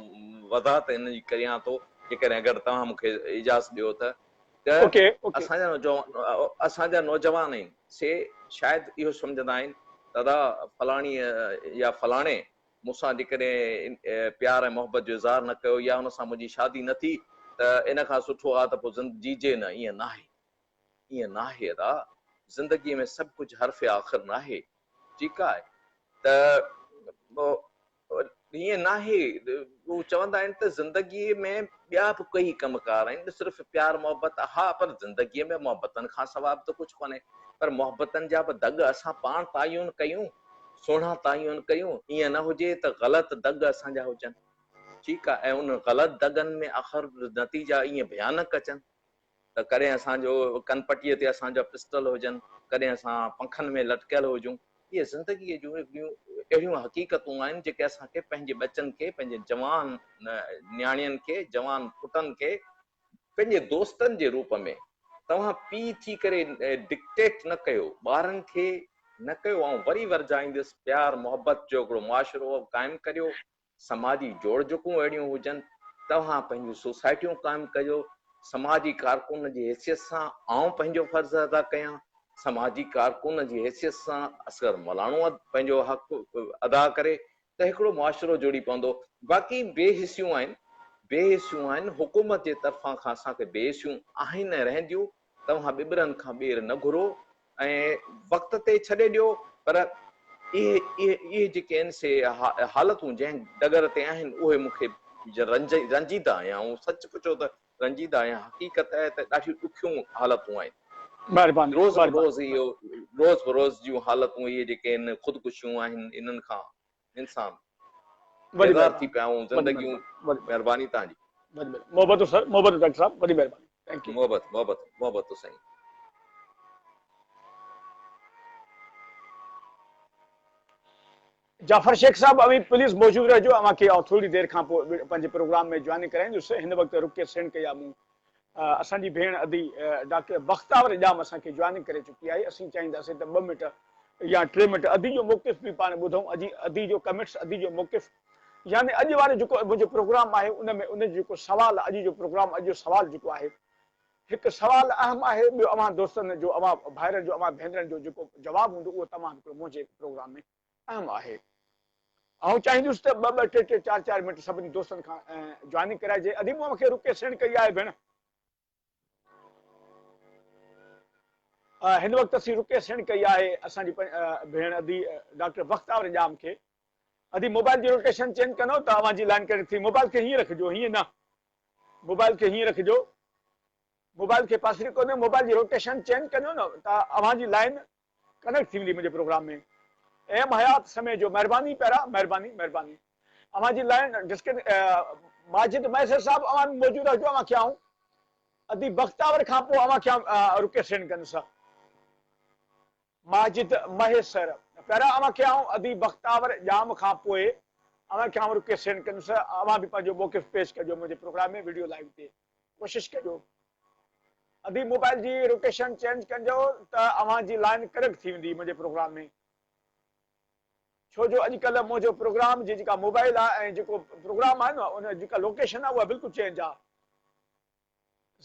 وضاحت ان جي ڪريان ٿو جيڪڏهن اگر توهان مون کي اجازت ڏيو ته ته اوڪي اوڪي اسان جا نوجوان اسان جا نوجوان آهن سي شايد اهو سمجهندا آهن ته ادا فلاڻي يا فلاڻي مون سان جيڪڏهن پيار ۽ محبت جو اظهار نه ڪيو يا ان سان منهنجي شادي نه ٿي ته ان کان سٺو آهي ته پوء زند جيجي نه ائين ناهي ائين ناهي ادا زندگي ۾ سڀ ڪجهه حرف آخر ناهي ٺيڪ آهي ته ائين ناهي هو چوندا آهن ته زندگي ۾ ٻيا به ڪئي ڪم ڪار آهن صرف پيار محبت ها پر زندگي ۾ محبتن کان سوا به ته ڪجهه ڪونهي پر محبتن جا به دڳ اسان پاڻ تعين ڪيون سهڻا تعين ڪيون ائين نه هجي ته غلط دڳ اسان جا هجن ٺيڪ آهي ۽ انهن غلط دڳن ۾ آخر نتيجا ائين ڀيانڪ اچن ته ڪڏهن اسان جو ڪن پٽيء تي اسان جا پسٽل هجن، ڪڏهن اسان پنکن ۾ لٽڪيل هجون. اهي زندگيء جون هڪڙيون اهڙيون حقيقتون آهن جيڪي اسان کي پنهنجي ٻچن کي، پنهنجي جوان نياڻين کي، جوان پٽن کي، پنهنجي دوستن جي روپ ۾ توهان پيء ٿي ڪري ڊڪٽيٽ نه ڪيو، ٻارن کي نه ڪيو، آئون وري ورجائيندس، پيار محبت جو هڪڙو معاشرو قائم ڪريو، سماجي جوڙجڪون اهڙيون هجن، توهان پنهنجون سوسائٽيون قائم ڪريو، سماجي ڪارڪن جي حيثيت سان آئون پنهنجو فرض ادا ڪيان، سماجي ڪارڪن جي حيثيت سان اصغر ملاڻو پنهنجو حق ادا ڪري ته هڪڙو معاشرو جڙي پوندو، باقي بي حسيون آهن، بي حسيون آهن، حڪومت جي طرفان کان اسان کي بي حسيون آهن ۽ رهنديون، توهان ٻٻرن کان ٻير نه گهرو ۽ وقت تي ڇڏي ڏيو پر اهي اهي اهي جيڪي آهن سي حالتون جنهن ڊگر تي آهن اهي مون کي رنج رنجيده آهيان آئون سچ پڇو ته رنجيده آهيان حقيقت آهي ته ڏاڍيون ڏکيون حالتون آهن مهرباني روز مهرباني بروز اهو روز بروز جون حالتون اهي جيڪي آهن خودڪشيون آهن انهن کان انسان وڏي بيزار ٿي مهرباني پيا آهيون وڏي زندگيون مهرباني وڏي مهرباني توهان جي. وڏي مهرباني محبتون سر محبتون ڊاڪٽر صاحب وڏي مهرباني thank you. محبت محبت محبت سائين. جعفر شيخ صاحب اوهين پليز موجود رهجو اوهان کي آئون ٿوري دير کان پوء پنهنجي پروگرام ۾ جوائننگ ڪرائيندس هن وقت رڪي سينڊ ڪئي آهي مون اسان جي ڀيڻ ادي ڊاڪٽر بختاور ڄام اسان کي جوائننگ ڪري چڪي آهي اسين چاهينداسين ته ٻه منٽ يا ٽي منٽ ادي جو موقف به پاڻ ٻڌون ادي ادي جو ڪمينٽس ادي جو موقف يعني اڄ وارو جيڪو منهنجو پروگرام آهي ان ۾ ان جو جيڪو سوال اڄ جو پروگرام اڄ جو سوال جيڪو آهي هڪ سوال اهم آهي ٻيو اوهان دوستن جو اوهان ڀائرن جو اوهان ڀينرن جو جيڪو جواب هوندو اهو تمام هڪڙو منهنجي پروگرام ۾ اهم آهي. آئون چاهيندس ته ٻه ٻه ٽي ٽي چار چار منٽ سڀني دوستن کان جوائننگ ڪرائجي. ادي مون اوهان کي رڪي سينڊ ڪئي آهي ڀيڻ. هن وقت اسين رڪي سينڊ ڪئي آهي اسان جي ڀيڻ ادي ڊاڪٽر بختاور ڄام کي. ادي موبائل جي روٽيشن چينج ڪندو ته اوهان جي لائن ڪنيڪٽ ٿي. موبائل کي هيئن رکجو هيئن نه موبائل کي هيئن رکجو. موبائل کي پاسري ڪندو موبائل جي روٽيشن چينج ڪندو نه ته اوهان جي لائن ڪنيڪٽ ٿي ويندي منهنجي پروگرام ۾ ايم حيات سمي جو مهرباني پيارا مهرباني مهرباني اوهان جي لائن ڊسڪن ماجد مهيسر صاحب اوهان به موجود هجو اوهان کي آئون ادي بختاور کان پوء اوهان کي آئون رڪي سينڊ ڪندس ماجد مهيسر پيارا اوهان کي آئون ادي بختاور ڄام کان پوء اوهان کي آئون رڪي سينڊ ڪندس اوهان به پنهنجو موقف پيش ڪجو منهنجي پروگرام ۾ وڊيو لائيو تي ڪوشش ڪجو ادي موبائل جي روٽيشن چينج ڪنجو ته اوهان جي لائن ڪريڪٽ ٿي ويندي منهنجي پروگرام ۾ ڇو جو اڄ ڪلهه منهنجو پروگرام جي جيڪا موبائل آهي ۽ جيڪو پروگرام آهي نه ان جيڪا لوڪيشن آهي اها بلڪل چينج آهي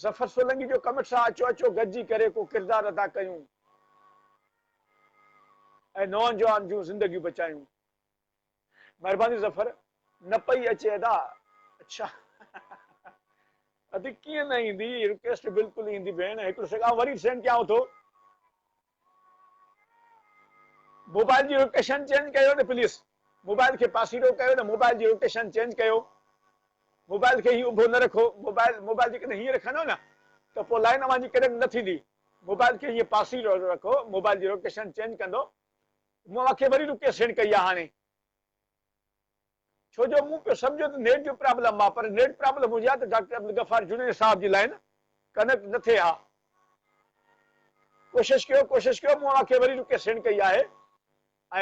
ظفر سولنگي جو ڪمٽ سان اچو اچو گڏجي ڪري ڪو ڪردار ادا ڪيون ۽ نوجوان جون زندگيون بچايون. مھرباني ظفر نه پئي اچي ادا. اڇا ادي ڪيئن نه ايندي رڪويسٽ بلڪل ايندي ڀيڻ هڪڙو سيڪنڊ آئون وري سينڊ ڪيانو ٿو موبائل جي روٽيشن چينج ڪيو نه پليز موبائل کي پاسيرو ڪيو نه موبائل جي روٽيشن چينج ڪيو موبائل کي هي اڀو نه رکو موبائل موبائل جيڪڏهن هيئن رکندو نه ته پوء لائن اوهان جي ڪنيڪٽ نه ٿيندي موبائل کي هيئن پاسيرو رکو موبائل جي روٽيشن چينج ڪندو مون اوهان کي وري رڪي سينڊ ڪئي آ هاڻي ڇو جو مون پيو سمجهيو ته نيٽ جو پرابلم آ پر نيٽ پرابلم هجي ها ته ڊاڪٽر عبدالغفار جوڻيجو صاحب جي لائين ڪنيڪٽ نه ٿئي ها ڪوشش ڪيو ڪوشش ڪيو مون اوهان کي وري رڪي سينڊ ڪئي آهي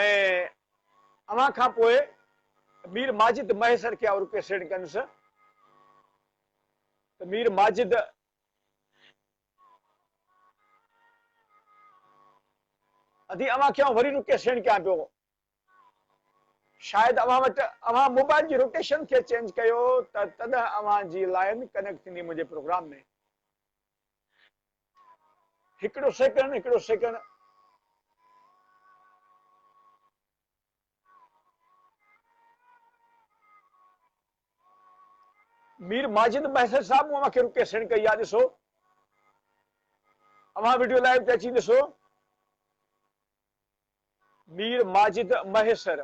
۽ اوهان کان پوء مير ماجد مهيسر کي آئون رڪي سينڊ ڪندس ته مير ماجد ادي اوهان کي آئون وري رڪي سينڊ ڪيان پيو شايد اوهان وٽ اوهان موبائل جي روٽيشن کي چينج ڪيو ته تڏهن اوهان جي لائن ڪنيڪٽ ٿيندي منهنجي پروگرام ۾ هڪڙو سيڪنڊ هڪڙو سيڪنڊ مير ماجد مهيسر صاحب مون اوهان کي رڪي سينڊ ڪئي آ ڏسو اوهان وڊيو لائيو تي اچي ڏسو مير ماجد مهيسر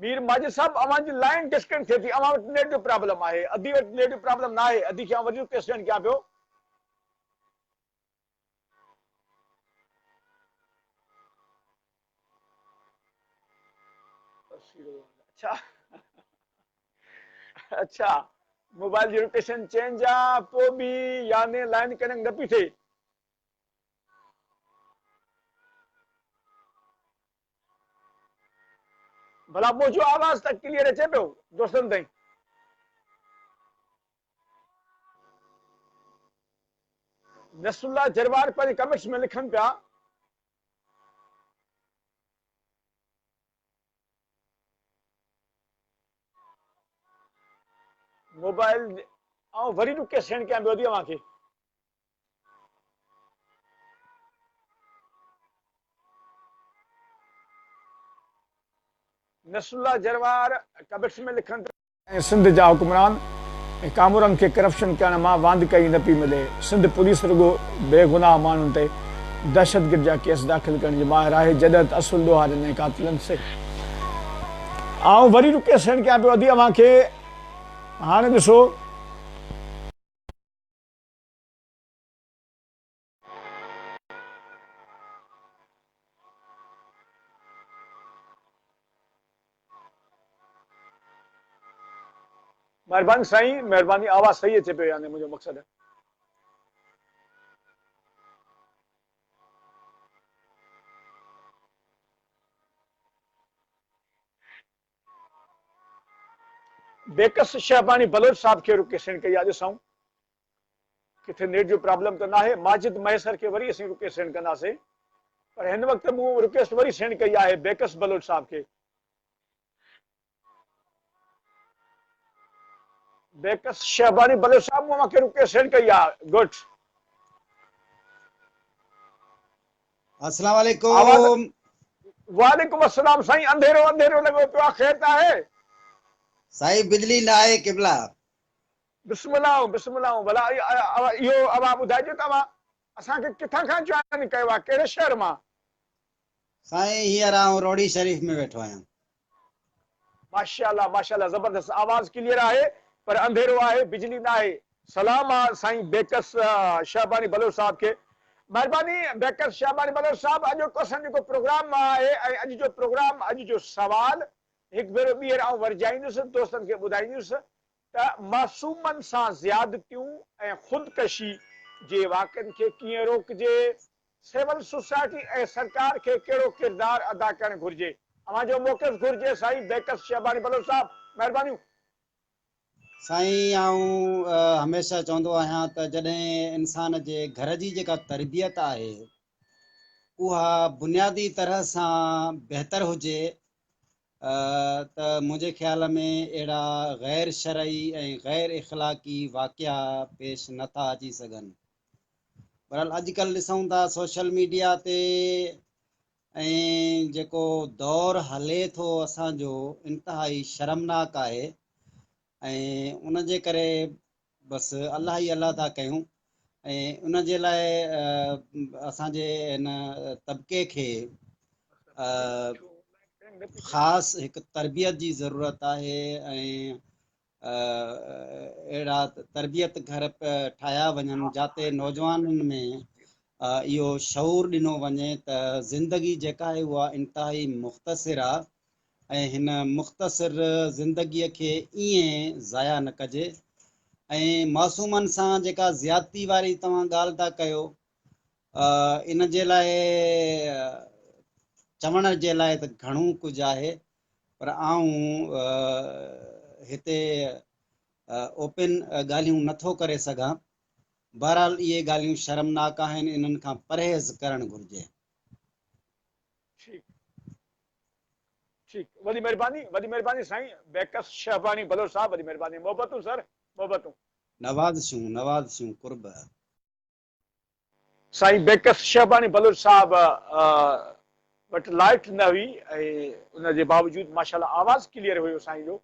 مير ماجد صاحب اوهان جي لائين ڊسڪنيڪٽ ٿئي ٿي اوهان وٽ نيٽ جو پرابلم آهي ادي وٽ نيٽ جو پرابلم نه آهي ادي کي آئون وري رڪي سينڊ ڪيان پيو اڇا اڇا موبائل جي روٽيشن چينج آ پو به يعني لائن ڪنيڪٽ نه پي ٿئي. ڀلا منهنجو آواز ته ڪليئر اچي پيو دوستن تائين؟ نصرالله جروار پنهنجي ڪمينٽس ۾ لکن پيا. موبائل آئون وري رڪي سينڊ ڪيان پيو ادي اوهان کي. نصرالله جروار ڪمينٽس ۾ لکن ته. ۽ سنڌ جا حڪمران ۽ ڪامورن کي ڪرپشن ڪرڻ مان واندڪائي نه پئي ملي، سنڌ پوليس رڳو بيگناهه ماڻهن تي دهشتگرد جا ڪيس داخل ڪرڻ جي ماهر آهي، جڏهن ته اصل ڏوهارين ۽ قاتلن سي. آئون وري رڪي سينڊ ڪيان پيو ادي اوهان کي هاڻي ڏسو. مھرباني سائين مھرباني آواز صحيح اچي پيو يعني منھنجو مقصد. بيڪس شهباڻي بلوچ صاحب کي رڪي سينڊ ڪئي آ ڏسون ڪٿي نيٽ جو پرابلم ته ناهي ماجد مهيسر کي وري اسين رڪي سينڊ ڪنداسين پر هن وقت مون رڪويسٽ وري سينڊ ڪئي آهي بيڪس بلوچ صاحب کي. بيڪس شهباني بلوچ صاحب مون اوهان کي رڪويسٽ سينڊ ڪئي آهي گڊ. السلام آواز عليڪم. وعليڪم السلام سائين انڌيرو انڌيرو لڳو پيو آهي خير ته آهي. سائين بجلي نه آهي قبلا. بسم الله بسم الله ڀلا اهو اوهان ٻڌائجو ته اوهان اسان کي ڪٿان کان جوائن ڪيو آهي ڪهڙي شهر مان. سائين هينئر آئون روهڙي شريف ۾ ويٺو آهيان. ماشاءالله ماشاءالله زبردست آواز ڪليئر آهي پر انڌيرو آهي بجلي ناهي. سلام آ سائين بيڪس شهباني بلوچ صاحب کي. مھرباني بيڪس شهباني بلوچ صاحب اڄوڪو اسان جيڪو پروگرام آهي ۽ اڄ جو پروگرام اڄ جو سوال هڪ ڀيرو ٻيهر آئون ورجائيندس دوستن کي ٻڌائيندس ته معصومن سان زيادتيون ۽ خودڪشي جي واقعن کي ڪيئن روڪجي؟ سول سوسائٽي ۽ سرڪار کي ڪهڙو ڪردار ادا ڪرڻ گهرجي؟ اوهان جو موقف گهرجي سائين بيڪس شهباني بلوچ صاحب. مهربانيون. سائين آئون هميشه چوندو آهيان ته جڏهن انسان جي گهر جي جيڪا تربيت آهي اها بنيادي طرح سان بهتر هجي ته منهنجي خيال ۾ اهڙا غير شرعي ۽ غير اخلاقي واقعا پيش نه ٿا اچي سگهن. بهرحال اڄڪلهه ڏسون ٿا سوشل ميڊيا تي ۽ جيڪو دور هلي ٿو اسان جو انتهائي شرمناڪ آهي ۽ ان جي ڪري بس الله ئي الله ٿا ڪيون ۽ ان جي لاء اسان جي هن طبقي کي خاص هڪ تربيت جي ضرورت آهي ۽ اهڙا تربيت گهر ٺاهيا وڃن جاتي نوجوانن ۾ اهو شعور ڏنو وڃي ته زندگي جيڪا آهي اها انتهائي مختصر آهي ۽ هن مختصر زندگيء کي ائين ضايع نه ڪجي ۽ معصومن سان جيڪا زيادتي واري توهان ڳالهه ٿا ڪيو ان جي لاء چوڻ جي لاء ته گهڻو ڪجهه آهي پر آئون هتي اوپن ڳالهيون نٿو ڪري سگهان بهرحال اهي ڳالهيون شرمناڪ آهن انهن کان پرهيز ڪرڻ گهرجي. ٺيڪ ٺيڪ وڏي مھرباني وڏي مھرباني سائين بيڪس شهباڻي بلوچ صاحب وڏي مھرباني محبتون سر محبتون. نوازشون نوازشون قرب. سائين بيڪس شهباڻي بلوچ صاحب وٽ لائٽ نه هئي ۽ ان جي باوجود ماشاءالله آواز ڪليئر هيو سائين جو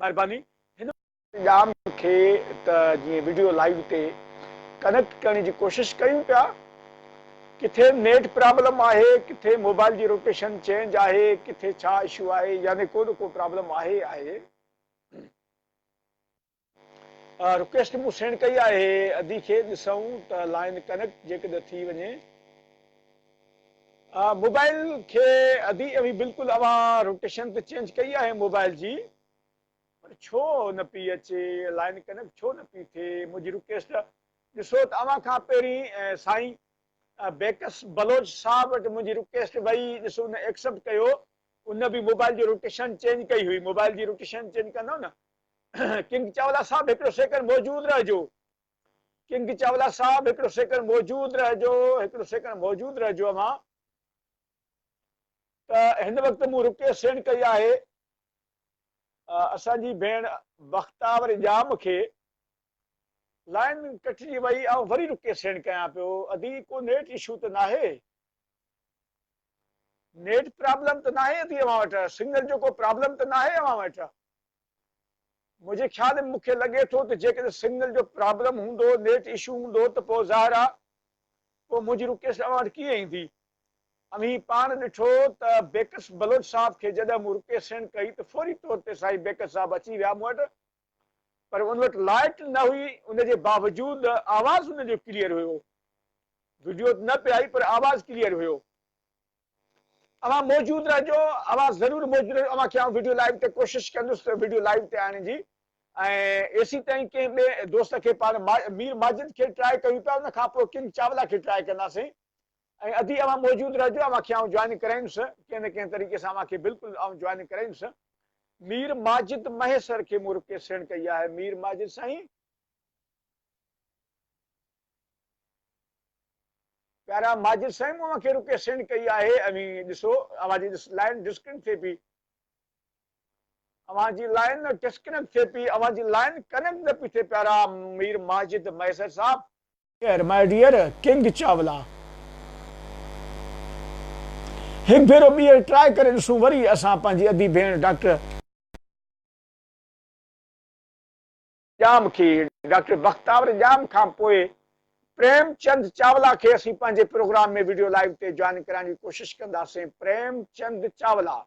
مھرباني هن ڄام کي ته جيئن وڊيو لائيو تي ڪنيڪٽ ڪرڻ جي ڪوشش ڪيون پيا ڪٿي نيٽ پرابلم آهي ڪٿي موبائل جي روٽيشن چينج آهي ڪٿي ڇا اشو آهي يعني ڪو نه ڪو پرابلم آهي آهي. رڪويسٽ مون سينڊ ڪئي آهي ادي کي ڏسون ته لائين ڪنيڪٽ جيڪڏهن ٿي وڃي. موبائل کي ادي اوهين بلڪل اوهان روٽيشن ته چينج ڪئي آهي موبائل جي پر ڇو نه پئي اچي لائين ڪنيڪٽ ڇو نه پئي ٿئي منهنجي رڪويسٽ ڏسو ته اوهان کان پهرين سائين بيڪس بلوچ صاحب وٽ منهنجي رڪويسٽ وئي ڏسو ان ايڪسپٽ ڪيو ان به موبائل جي روٽيشن چينج ڪئي هئي موبائل جي روٽيشن چينج ڪندو نه ڪنگ چاولا صاحب هڪڙو سيڪنڊ موجود رهجو ڪنگ چاولا صاحب هڪڙو سيڪنڊ موجود رهجو هڪڙو سيڪنڊ موجود رهجو اوهان ته هن وقت مون رڪيسٽ سينڊ ڪئي آهي اسان جي ڀيڻ بختاور ڄام کي لائن ڪٽجي وئي آئون وري رڪيسٽ سينڊ ڪيان پيو ادي ڪو نيٽ اشو ته ناهي نيٽ پرابلم ته ناهي ادي اوهان وٽ سگنل جو ڪو پرابلم ته ناهي اوهان وٽ منهنجي خيال ۾ مونکي لڳي ٿو ته جيڪڏهن سگنل جو پرابلم هوندو نيٽ اشو هوندو ته پوء ظاهر آ پوء منهنجي رڪيسٽ اوهان وٽ ڪيئن ايندي اوهين پاڻ ڏٺو ته بيڪس بلوچ صاحب کي جڏهن مون رڪيسٽ سينڊ ڪئي ته فوري طور تي سائين بيڪس صاحب اچي ويا مون وٽ پر ان وٽ لائٽ نه هئي ان جي باوجود آواز ان جو ڪليئر هيو وڊيو ته نه پئي آئي پر آواز ڪليئر هيو اوهان موجود رهجو اوهان ضرور موجود رهجو اوهان کي آئون وڊيو لائيو تي ڪوشش ڪندس ته وڊيو لائيو تي آڻڻ جي ۽ ايسي تائين ڪنهن ٻئي دوست کي پاڻ مير ماجد کي ٽرائي ڪيون پيا ان کان پوء ڪنگ چاولا کي ٽرائي ڪنداسين ۽ ادي اوهان موجود رهجو اوهان کي آئون جوائن ڪرائيندس ڪنهن نه ڪنهن طريقي سان اوهان کي بلڪل آئون جوائن ڪرائيندس مير ماجد مهيسر کي مون رڪيسٽ سينڊ ڪئي آهي مير ماجد سائين پيارا ماجد سائين مون اوهان کي رڪيسٽ سينڊ ڪئي آهي اوهين ڏسو اوهان جي لائن ڊسڪنيڪٽ ٿئي پئي اوهان جي لائن ڊسڪنيڪٽ ٿئي پئي اوهان جي لائن ڪنيڪٽ نه پئي ٿئي پيارا مير ماجد مهيسر صاحب dear my dear king Chawla هڪ ڀيرو ٻيهر ٽرائي ڪري ڏسون وري اسان پنهنجي ادي ڀيڻ ڊاڪٽر ڄام کي ڊاڪٽر بختاور ڄام کان پوء پريم چند چاولا کي اسين پنهنجي پروگرام ۾ وڊيو لائيو تي جوائن ڪرائڻ جي ڪوشش ڪنداسين پريم چند چاولا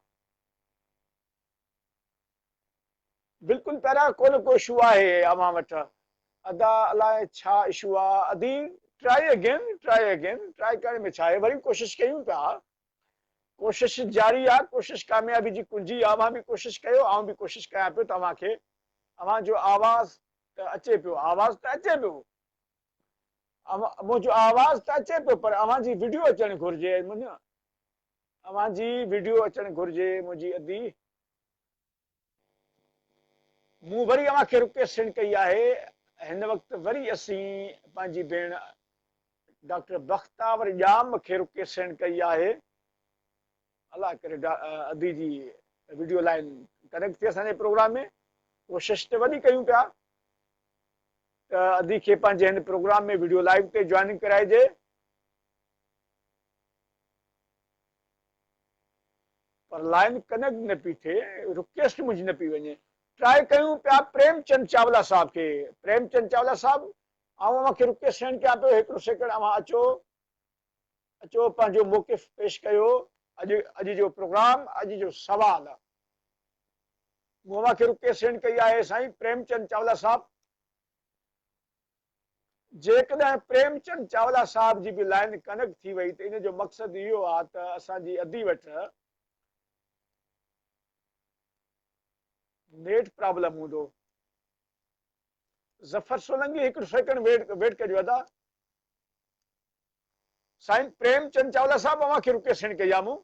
بلڪل پيارا ڪو نه ڪو اشو آهي اوهان وٽ ادا الائي ڇا اشو آ ادي try again try again try ڪرڻ ۾ ڇا آهي وري ڪوشش ڪيون پيا ڪوشش جاري آ ڪوشش ڪاميابي جي ڪنجي آ اوهان به ڪوشش ڪيو آئون به ڪوشش ڪيان پيو ته اوهان کي اوهان جو آواز ته اچي پيو آواز ته اچي پيو منهنجو آواز ته اچي پيو پر اوهان جي وڊيو اچڻ گهرجي اوهان جي وڊيو اچڻ گهرجي منهنجي ادي. مون وري اوهان کي رڪويسٽ سينڊ ڪئي آهي هن وقت وري اسين پنهنجي ڀيڻ ڊاڪٽر بختاور ڄام کي رڪويسٽ سينڊ ڪئي آهي الله ڪري ادي جي وڊيو لائن ڪنيڪٽ ٿئي اسان جي پروگرام ۾ ڪوشش ته وڏي ڪيون پيا ته ادي کي پنهنجي هن پروگرام ۾ وڊيو لائيو تي جوائننگ ڪرائجي. پر لائن ڪنيڪٽ نه پئي ٿئي رڪويسٽ منهنجي نه پئي وڃي ٽرائي ڪيون پيا پريم چند چاولا صاحب کي پريم چند چاولا صاحب آئون اوهان کي رڪويسٽ سينڊ ڪيان پيو هڪڙو سيڪنڊ اوهان اچو اچو پنهنجو موقف پيش ڪيو اڄ اڄ جو پروگرام اڄ جو سوال مون اوهان کي رڪويسٽ سينڊ ڪئي آهي سائين پريم چند چاولا صاحب جيڪڏهن پريم چند چاولا صاحب جي به لائين ڪنيڪٽ ٿي وئي ته ان جو مقصد اهو آ ته اسان جي ادي وٽ نيٽ پرابلم هوندو. ظفر سولنگي هڪڙو سيڪنڊ ويٽ ويٽ ڪجو ادا. سائين پريم چند چاولا صاحب اوهان کي رڪويسٽ سينڊ ڪئي آ مون.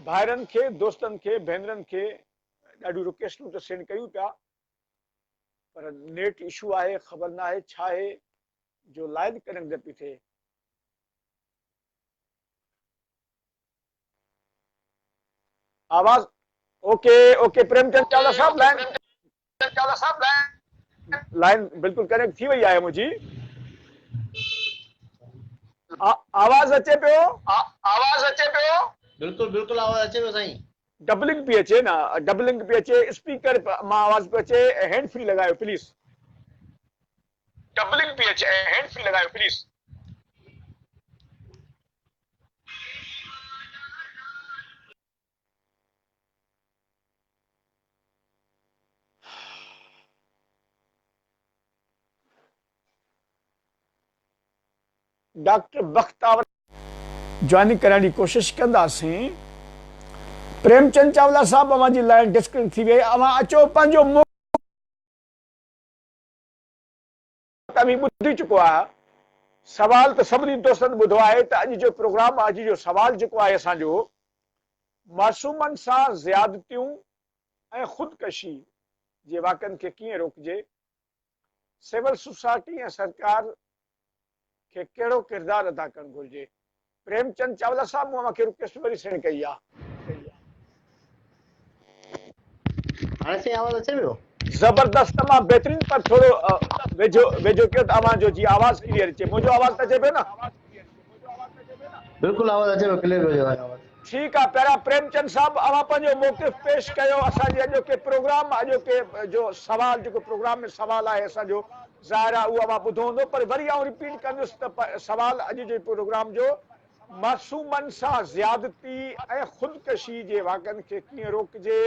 ڀائرن کي، دوستن کي، ڀينرن کي ڏاڍيون رڪويسٽون ته سينڊ ڪيون پيا پر نيٽ اشو آهي خبر ناهي ڇا آهي جو لائن ڪنيڪٽ نه پئي ٿئي. آواز اوڪي اوڪي پريم چند چاولا صاحب لائن لائن بلڪل ڪنيڪٽ ٿي وئي آهي منهنجي آواز اچي پيو آواز اچي پيو بلڪل بلڪل آواز اچي پيو سائين ڊبلنگ پي اچي نه ڊبلنگ پي اچي اسپيڪر مان آواز پيو اچي هينڊ فري لڳايو پليز ڊبلنگ پي اچي هينڊ فري لڳايو پليز ڊاڪٽر بختاور جوائننگ ڪرائڻ جي ڪوشش ڪنداسين. پريم چند چاولا صاحب اوهان جي لائين ڊسڪنيڪٽ ٿي وئي اوهان اچو پنهنجو موقف اوهين ٻڌي چڪو آهيان. سوال ته سڀني دوستن ٻڌو آهي ته اڄ جو پروگرام اڄ جو سوال جيڪو آهي اسان جو معصومن سان زيادتيون ۽ خودڪشي جي واقعن کي ڪيئن روڪجي؟ سول سوسائٽي ۽ سرڪار کي ڪهڙو ڪردار ادا ڪرڻ گهرجي؟ پريم چند چاولا صاحب مون اوهان کي رڪويسٽ وري سينڊ ڪئي آ. هاڻي سائين آواز اچي پيو؟ زبردست تمام بهترين پر ٿورو ويجهو ويجهو ڪيو ته اوهان جو جي آواز ڪليئر اچي منهنجو آواز ته اچي پيو نه. بلڪل آواز اچي پيو ڪليئر پيو اچي توهان جو آواز. ٺيڪ آ پيارا پريم چند صاحب اوهان پنهنجو موقف پيش ڪيو اسان جي اڄوڪي پروگرام اڄوڪي جو سوال جيڪو پروگرام ۾ سوال آهي اسان جو ظاهر آ اهو اوهان ٻڌو هوندو پر وري آئون رپيٽ ڪندس ته سوال اڄ جي پروگرام جو معصومن سان زيادتي ۽ خودڪشي جي واقعن کي ڪيئن روڪجي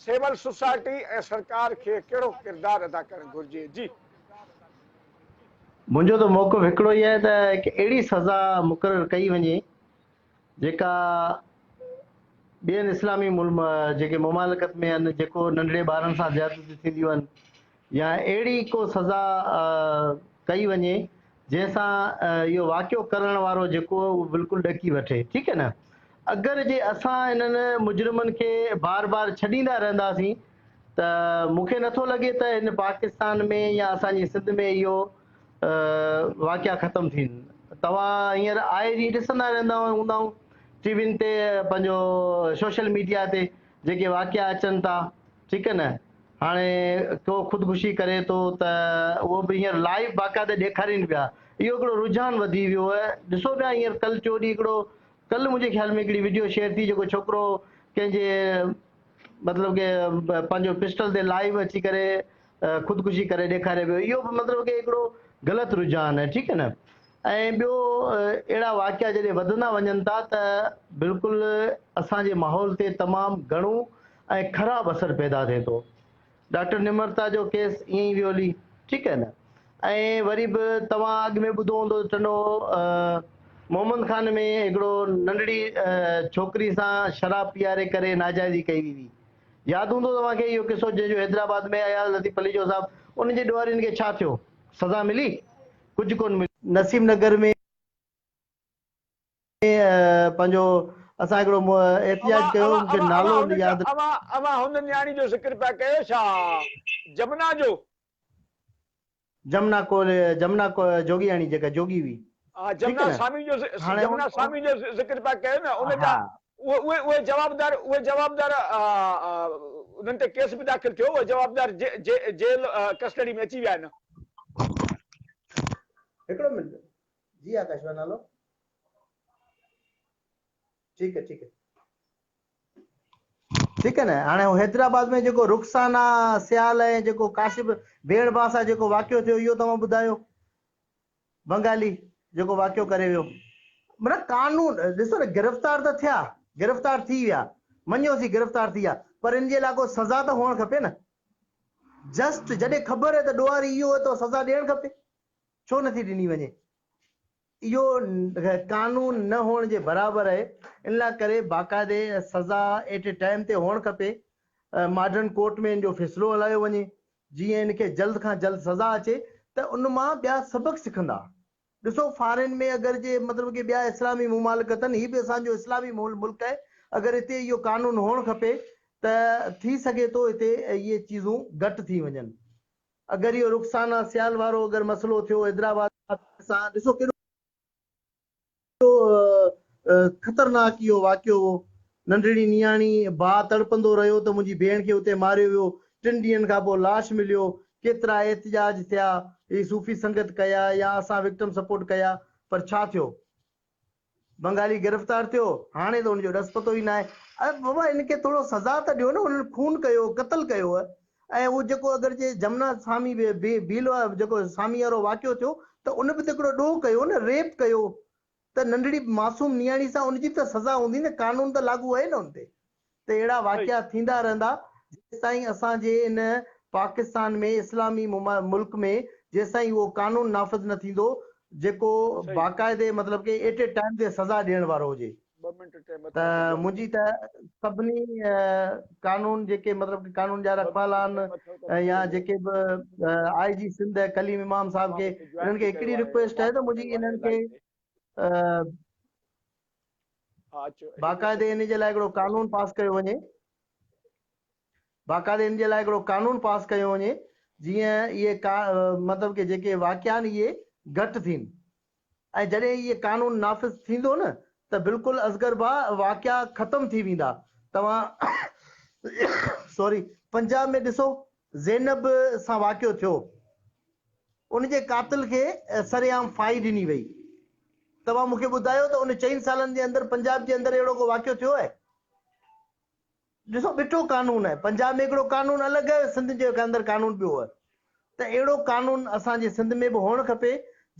سول سوسائٽي ۽ سرڪار کي ڪهڙو ڪردار ادا ڪرڻ گهرجي جي. منهنجو ته موقف هڪڙو ئي آهي ته هڪ اهڙي سزا مقرر ڪئي وڃي جيڪا ٻين اسلامي جيڪي ممالڪت ۾ آهن جيڪو ننڍڙي ٻارن سان زيادتيون ٿينديون آهن يا اهڙي ڪو سزا ڪئي وڃي جنهن سان اهو واقعو ڪرڻ وارو جيڪو اهو بلڪل ڏڪي وٺي ٺيڪ آهي نه اگر جي اسان انهن مجرمن کي بار بار ڇڏيندا رهنداسين ته مون کي نٿو لڳي ته هن پاڪستان ۾ يا اسان جي سنڌ ۾ اهو واقعا ختم ٿين توهان هينئر آئي ڏينهن ڏسندا رهندا هوندا ٽي وين تي پنهنجو سوشل ميڊيا تي جيڪي واقعا اچن ٿا ٺيڪ آهي نه هاڻي ڪو خودڪشي ڪري ٿو ته اهو به هينئر لائيو باقاعده ڏيکارين پيا اهو هڪڙو رجحان وڌي ويو آهي ڏسو پيا هينئر ڪل ٽيو ڏينهن هڪڙو ڪل منهنجي خيال ۾ هڪڙي وڊيو شيئر ٿي جيڪو ڇوڪرو ڪنهن جي مطلب ڪي پنهنجو پسٽل تي لائيو اچي ڪري خودڪشي ڪري ڏيکاري پيو اهو به مطلب ڪي هڪڙو غلط رجحان آهي ٺيڪ آهي نه ۽ ٻيو اهڙا واقعا جڏهن وڌندا وڃن ٿا ته بلڪل اسان جي ماحول تي تمام گهڻو ۽ خراب اثر پيدا ٿئي ٿو ڊاڪٽر نمرتا جو ڪيس ائين ئي ويو هلي ٺيڪ آهي نه ۽ وري به توهان اڳ ۾ ٻڌو هوندو ٽنڊو محمد خان ۾ هڪڙو ننڍڙي ڇوڪري سان شراب پياري ڪري ناجائزي ڪئي وئي هئي ياد هوندو توهان کي اهو قصو جنهن جو حيدرآباد ۾ اياز لطيف پليجو صاحب ان جي ڏوهارين کي ڇا ٿيو سزا ملي ڪجهه ڪونه مليو. نسيم نگر ۾ پنهنجو اسان هڪڙو احتجاج ڪيو مون کي نالو ياد. اوهان هن نياڻي جو ذڪر پيا ڪيو ڇا جمنا جو؟ جمنا ڪولهي جمنا جوڳياڻي جيڪا جوڳي هئي. ها جمنا سامي جو جمنا سامي جو ذڪر پيا ڪيو نه ان جا اهي اهي جوابدار اهي جوابدار انهن تي ڪيس به داخل ٿيو اهي جوابدار جيل ڪسٽڊي ۾ اچي ويا آهن. هڪڙو منٽ جي آڪاش ڀاء نالو ٺيڪ آهي ٺيڪ آهي. ٺيڪ آهي نه هاڻي حيدرآباد ۾ جيڪو رخسانا سيال ۽ جيڪو ڪاشف ڀيڻ ڀاء سان جيڪو واقعو ٿيو اهو توهان ٻڌايو بنگالي جيڪو واقعو ڪري ويو معنيٰ قانون ڏسو نه گرفتار ته ٿيا گرفتار ٿي ويا مڃيوسين گرفتار ٿي ويا پر ان جي لاء ڪو سزا ته هئڻ کپي نه جسٽ جڏهن خبر آهي ته ڏوهاري اهو آهي ته سزا ڏيڻ کپي ڇو نٿي ڏني وڃي اهو قانون نه هئڻ جي برابر آهي ان لاء ڪري باقاعدي سزا ايٽ اي ٽائيم تي هئڻ کپي ماڊرن ڪورٽ ۾ ان جو فيصلو هلايو وڃي جيئن ان کي جلد کان جلد سزا اچي ته ان مان ٻيا سبق سکندا ڏسو فارين ۾ اگر جي مطلب ڪي ٻيا اسلامي ممالڪ اٿن هي به اسان جو اسلامي ملڪ آهي اگر هتي اهو قانون هئڻ کپي ته ٿي سگهي ٿو هتي اهي چيزون گهٽ ٿي وڃن اگر اهو رخسانه سيال وارو اگر مسئلو ٿيو حيدرآباد سان ڏسو ڪيڏو خطرناڪ اهو واقعو هو ننڍڙي نياڻي ڀاء تڙپندو رهيو ته منهنجي ڀيڻ کي اتي ماريو ويو ٽن ڏينهن کان پوء لاش مليو ڪيترا احتجاج ٿيا هي صوفي سنگت ڪيا يا اسان وڪٽم سپورٽ ڪيا پر ڇا ٿيو بنگالي گرفتار ٿيو هاڻي ته ان جو ڏس پتو ئي ناهي اري بابا ان کي ٿورو سزا ته ڏيو نه انهن خون ڪيو قتل ڪيو ۽ هو جيڪو اگر جي جمنا سامي بيل جيڪو سامي وارو واقعو ٿيو ته ان به ته هڪڙو ڏوهه ڪيو نه ريپ ڪيو ته ننڍڙي معصوم نياڻي سان ان جي به ته سزا هوندي نه قانون ته لاڳو آهي نه ان تي ته اهڙا واقعا ٿيندا رهندا جيستائين اسان جي ان پاڪستان ۾ اسلامي ملڪ ۾ جيستائين اهو قانون نافذ نه ٿيندو جيڪو باقاعدي مطلب ڪي ايٽ اي ٽائيم تي سزا ڏيڻ وارو هجي. ته منهنجي ته سڀني قانون جيڪي مطلب ڪي قانون جا رکوالا آهن يا جيڪي به آء جي سنڌ ڪليم امام صاحب کي انهن کي هڪڙي رڪويسٽ آهي ته منهنجي انهن کي باقاعدي ان جي لاء هڪڙو قانون پاس ڪيو وڃي باقاعدي ان جي لاء هڪڙو قانون پاس ڪيو وڃي جيئن اهي مطلب ڪي جيڪي واقعا آهن اهي گهٽ ٿين ۽ جڏهن اهي قانون نافذ ٿيندو نه ته بلڪل اصغر ڀاء واقعا ختم ٿي ويندا توهان سوري پنجاب ۾ ڏسو زينب سان واقعو ٿيو ان جي قاتل کي سرعام ڦاهي ڏني وئي توهان مون کي ٻڌايو ته ان چئن سالن جي اندر پنجاب جي اندر اهڙو ڪو واقعو ٿيو آهي؟ ڏسو ٻٽو قانون آهي پنجاب ۾ هڪڙو قانون الڳ آهي سنڌ جي اندر قانون ٻيو آهي ته اهڙو قانون اسان جي سنڌ ۾ به هئڻ کپي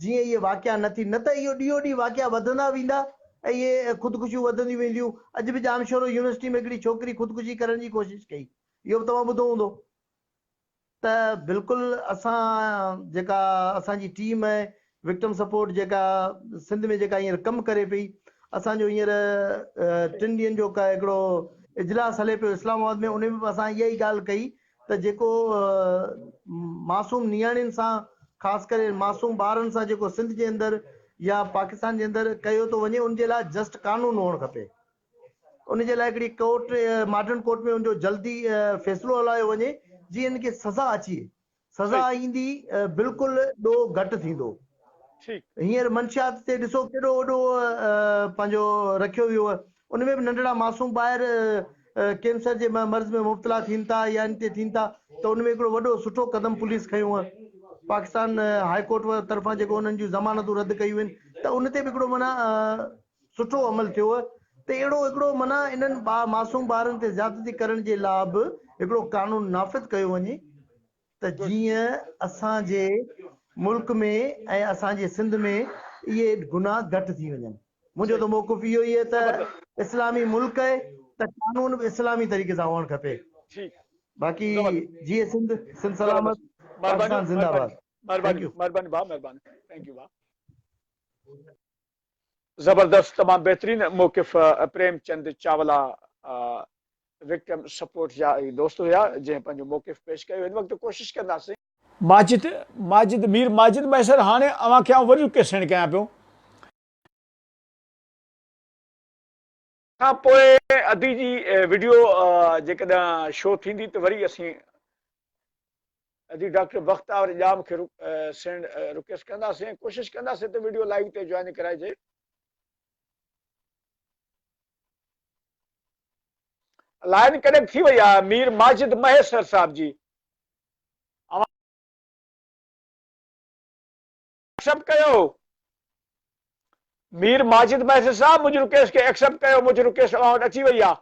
جيئن اهي واقعا نه ٿين نه ته اهو ڏينهون ڏينهن واقعا وڌندا ويندا ۽ اهي خودڪشيون وڌنديون وينديون اڄ به ڄامشورو يونيورسٽي ۾ هڪڙي ڇوڪري خودڪشي ڪرڻ جي ڪوشش ڪئي اهو به توهان ٻڌو هوندو. ته بلڪل اسان جيڪا اسان جي ٽيم آهي وڪٽم سپورٽ جيڪا سنڌ ۾ جيڪا هينئر ڪم ڪري پئي اسان جو هينئر ٽن ڏينهن جو هڪڙو اجلاس هلي پيو اسلام آباد ۾ ان ۾ به اسان اها ئي ڳالهه ڪئي ته جيڪو معصوم نياڻين سان خاص ڪري معصوم ٻارن سان جيڪو سنڌ جي اندر يا پاڪستان جي اندر ڪيو ٿو وڃي ان جي لاء جسٽ قانون هئڻ کپي. ان جي لاء هڪڙي ڪورٽ ماڊرن ڪورٽ ۾ ان جو جلدي فيصلو هلايو وڃي جيئن ان کي سزا اچي سزا ايندي بلڪل ڏوهه گهٽ ٿيندو هينئر منشيات تي ڏسو ڪيڏو وڏو پنهنجو رکيو ويو آهي ان ۾ به ننڍڙا معصوم ٻاهر ڪينسر جي مرض ۾ مبتلا ٿين ٿا يا ان تي ٿين ٿا ته ان ۾ هڪڙو وڏو سٺو قدم پوليس کنيو آهي پاڪستان هاء ڪورٽ طرفان جيڪو انهن جون ضمانتون رد ڪيون آهن ته ان تي به هڪڙو معنيٰ سٺو عمل ٿيو ته اهڙو هڪڙو معنيٰ انهن معصوم ٻارن تي زيادتي ڪرڻ جي لا به هڪڙو قانون نافذ ڪيو وڃي ته جيئن اسان جي ملڪ ۾ ۽ اسان جي سنڌ ۾ اهي گناهه گهٽ ٿي وڃن. منهنجو ته موقف اهو ئي آهي ته اسلامي ملڪ آهي ته قانون به اسلامي طريقي سان هئڻ کپي. باقي جيئي سنڌ، سنڌ سلامت، پاڪستان زنده باد. مهرباني مهرباني ڀاء مهرباني thank you ڀاء. زبردست تمام بهترين موقف پريم چند چاولا وڪٽم سپورٽ جا هي دوست هيا جنهن پنهنجو موقف پيش ڪيو هن وقت ڪوشش ڪنداسين. ماجد ماجد مير ماجد مهيسر هاڻي اوهان کي آئون وري رڪويسٽ سينڊ ڪيان پيو. کان پوء ادي جي وڊيو جيڪڏهن شو ٿيندي ته وري اسين ادي ڊاڪٽر بختاور ڄام کي سينڊ رڪويسٽ ڪنداسين ڪوشش ڪنداسين ته وڊيو لائيو تي جوائن ڪرائجي. لائن ڪنيڪٽ ٿي وئي آهي مير ماجد مهيسر صاحب جي. اوهان ايڪسپٽ ڪيو مير ماجد مهيسر صاحب منهنجي رڪويسٽ کي ايڪسپٽ ڪيو منهنجي رڪويسٽ اوهان وٽ اچي وئي آهي.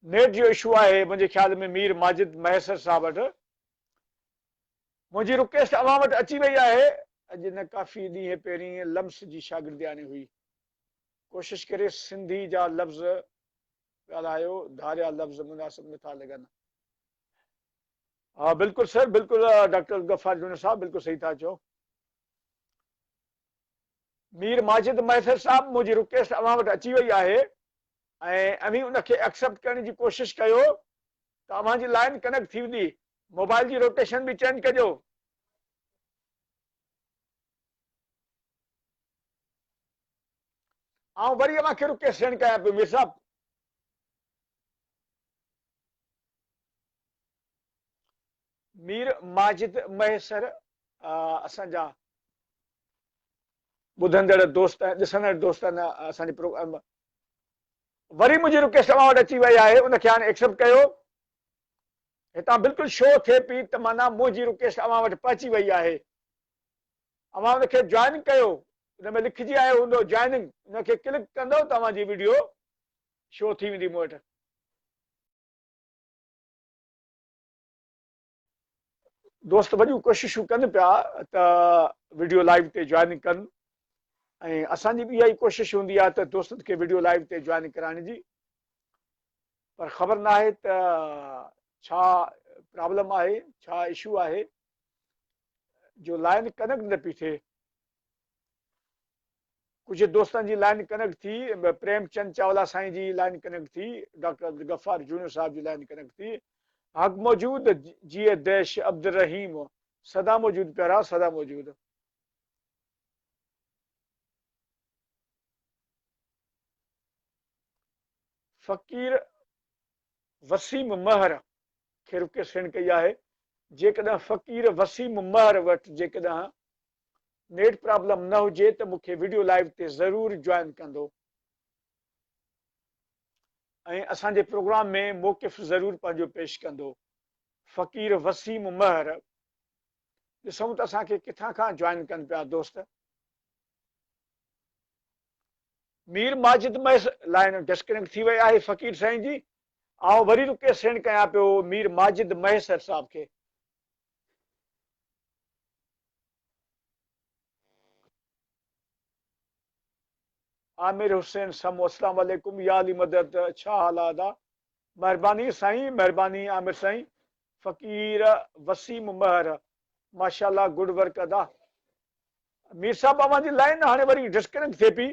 نيٽ جو اشو آهي منهنجي خيال ۾ مير ماجد مهيسر صاحب وٽ منهنجي رڪويسٽ اوهان وٽ اچي وئي آهي. اڄ نه ڪافي ڏينهن پهرين لمس جي شاگردياڻي هئي. ڪوشش ڪري سنڌي جا لفظ ڳالهايو ڌاريا لفظ مناسب نٿا لڳن. ها بلڪل سر بلڪل ڊاڪٽر عبدالغفار جوڻيجو صاحب بلڪل صحيح ٿا چئو. مير ماجد مهيسر صاحب منهنجي رڪويسٽ اوهان وٽ اچي وئي آهي ۽ اوهين ان کي ايڪسپٽ ڪرڻ جي ڪوشش ڪيو ته اوهان جي لائن ڪنيڪٽ ٿي ويندي موبائل جي روٽيشن به چينج ڪجو. آئون وري اوهان کي رڪويسٽ سينڊ ڪيان پيو مير صاحب. مير ماجد مهيسر اسان جا ٻڌندڙ دوست ۽ ڏسندڙ دوست آهن اسان جي پروگرام وري منهنجي رڪويسٽ اوهان وٽ اچي وئي آهي ان کي هاڻي ايڪسپٽ ڪيو هتان بلڪل شو ٿئي پي ته معنيٰ منهنجي رڪويسٽ اوهان وٽ پهچي وئي آهي اوهان ان کي جوائن ڪيو ان ۾ لکجي آيو هوندو جوائننگ ان کي ڪلڪ ڪندو ته اوهان جي ويڊيو شو ٿي ويندي مون وٽ. دوست وڏيون ڪوششون ڪن پيا ته وڊيو لائيو تي جوائن ڪن ۽ اسان جي به اها ئي ڪوشش هوندي آهي ته دوستن کي وڊيو لائيو تي جوائن ڪرائڻ جي پر خبر نه آهي ته ڇا پرابلم آهي ڇا اشو آهي جو لائن ڪنيڪٽ نه پئي ٿئي. ڪجهه دوستن جي لائين ڪنيڪٽ ٿي، پريم چند چاولا سائين جي لائين ڪنيڪٽ ٿي، ڊاڪٽر عبدالغفار جوڻيو صاحب جي لائين ڪنيڪٽ ٿي. حق موجود جيئي ديش عبدالرحيم سدا موجود پيارا سدا موجود. فقير وسيم مهر کي رڪي سينڊ ڪئي آهي جيڪڏهن فقير وسيم مهر وٽ جيڪڏهن نيٽ پرابلم نه هجي ته مون کي وڊيو لائيو تي ضرور جوائن ڪندو ۽ اسان جي پروگرام ۾ موقف ضرور پنهنجو پيش ڪندو فقير وسيم مهر ڏسون ته اسان کي ڪٿان کان جوائن ڪن پيا دوست مير ماجد مهيس لائن ڊسڪنيڪٽ ٿي وئي آهي فقير سائين جي آئون وري رڪي سينڊ ڪيان پيو مير ماجد مهيسر صاحب کي. عامر حسين سمو اسلام عليڪم يا علي مدد ڇا حال آ ادا مهرباني سائين مهرباني عامر سائين فقير وسيم مهر ماشاءالله گڊ ورڪ ادا مير صاحب اوهان جي لائن هاڻي وري ڊسڪنيڪٽ ٿئي پئي.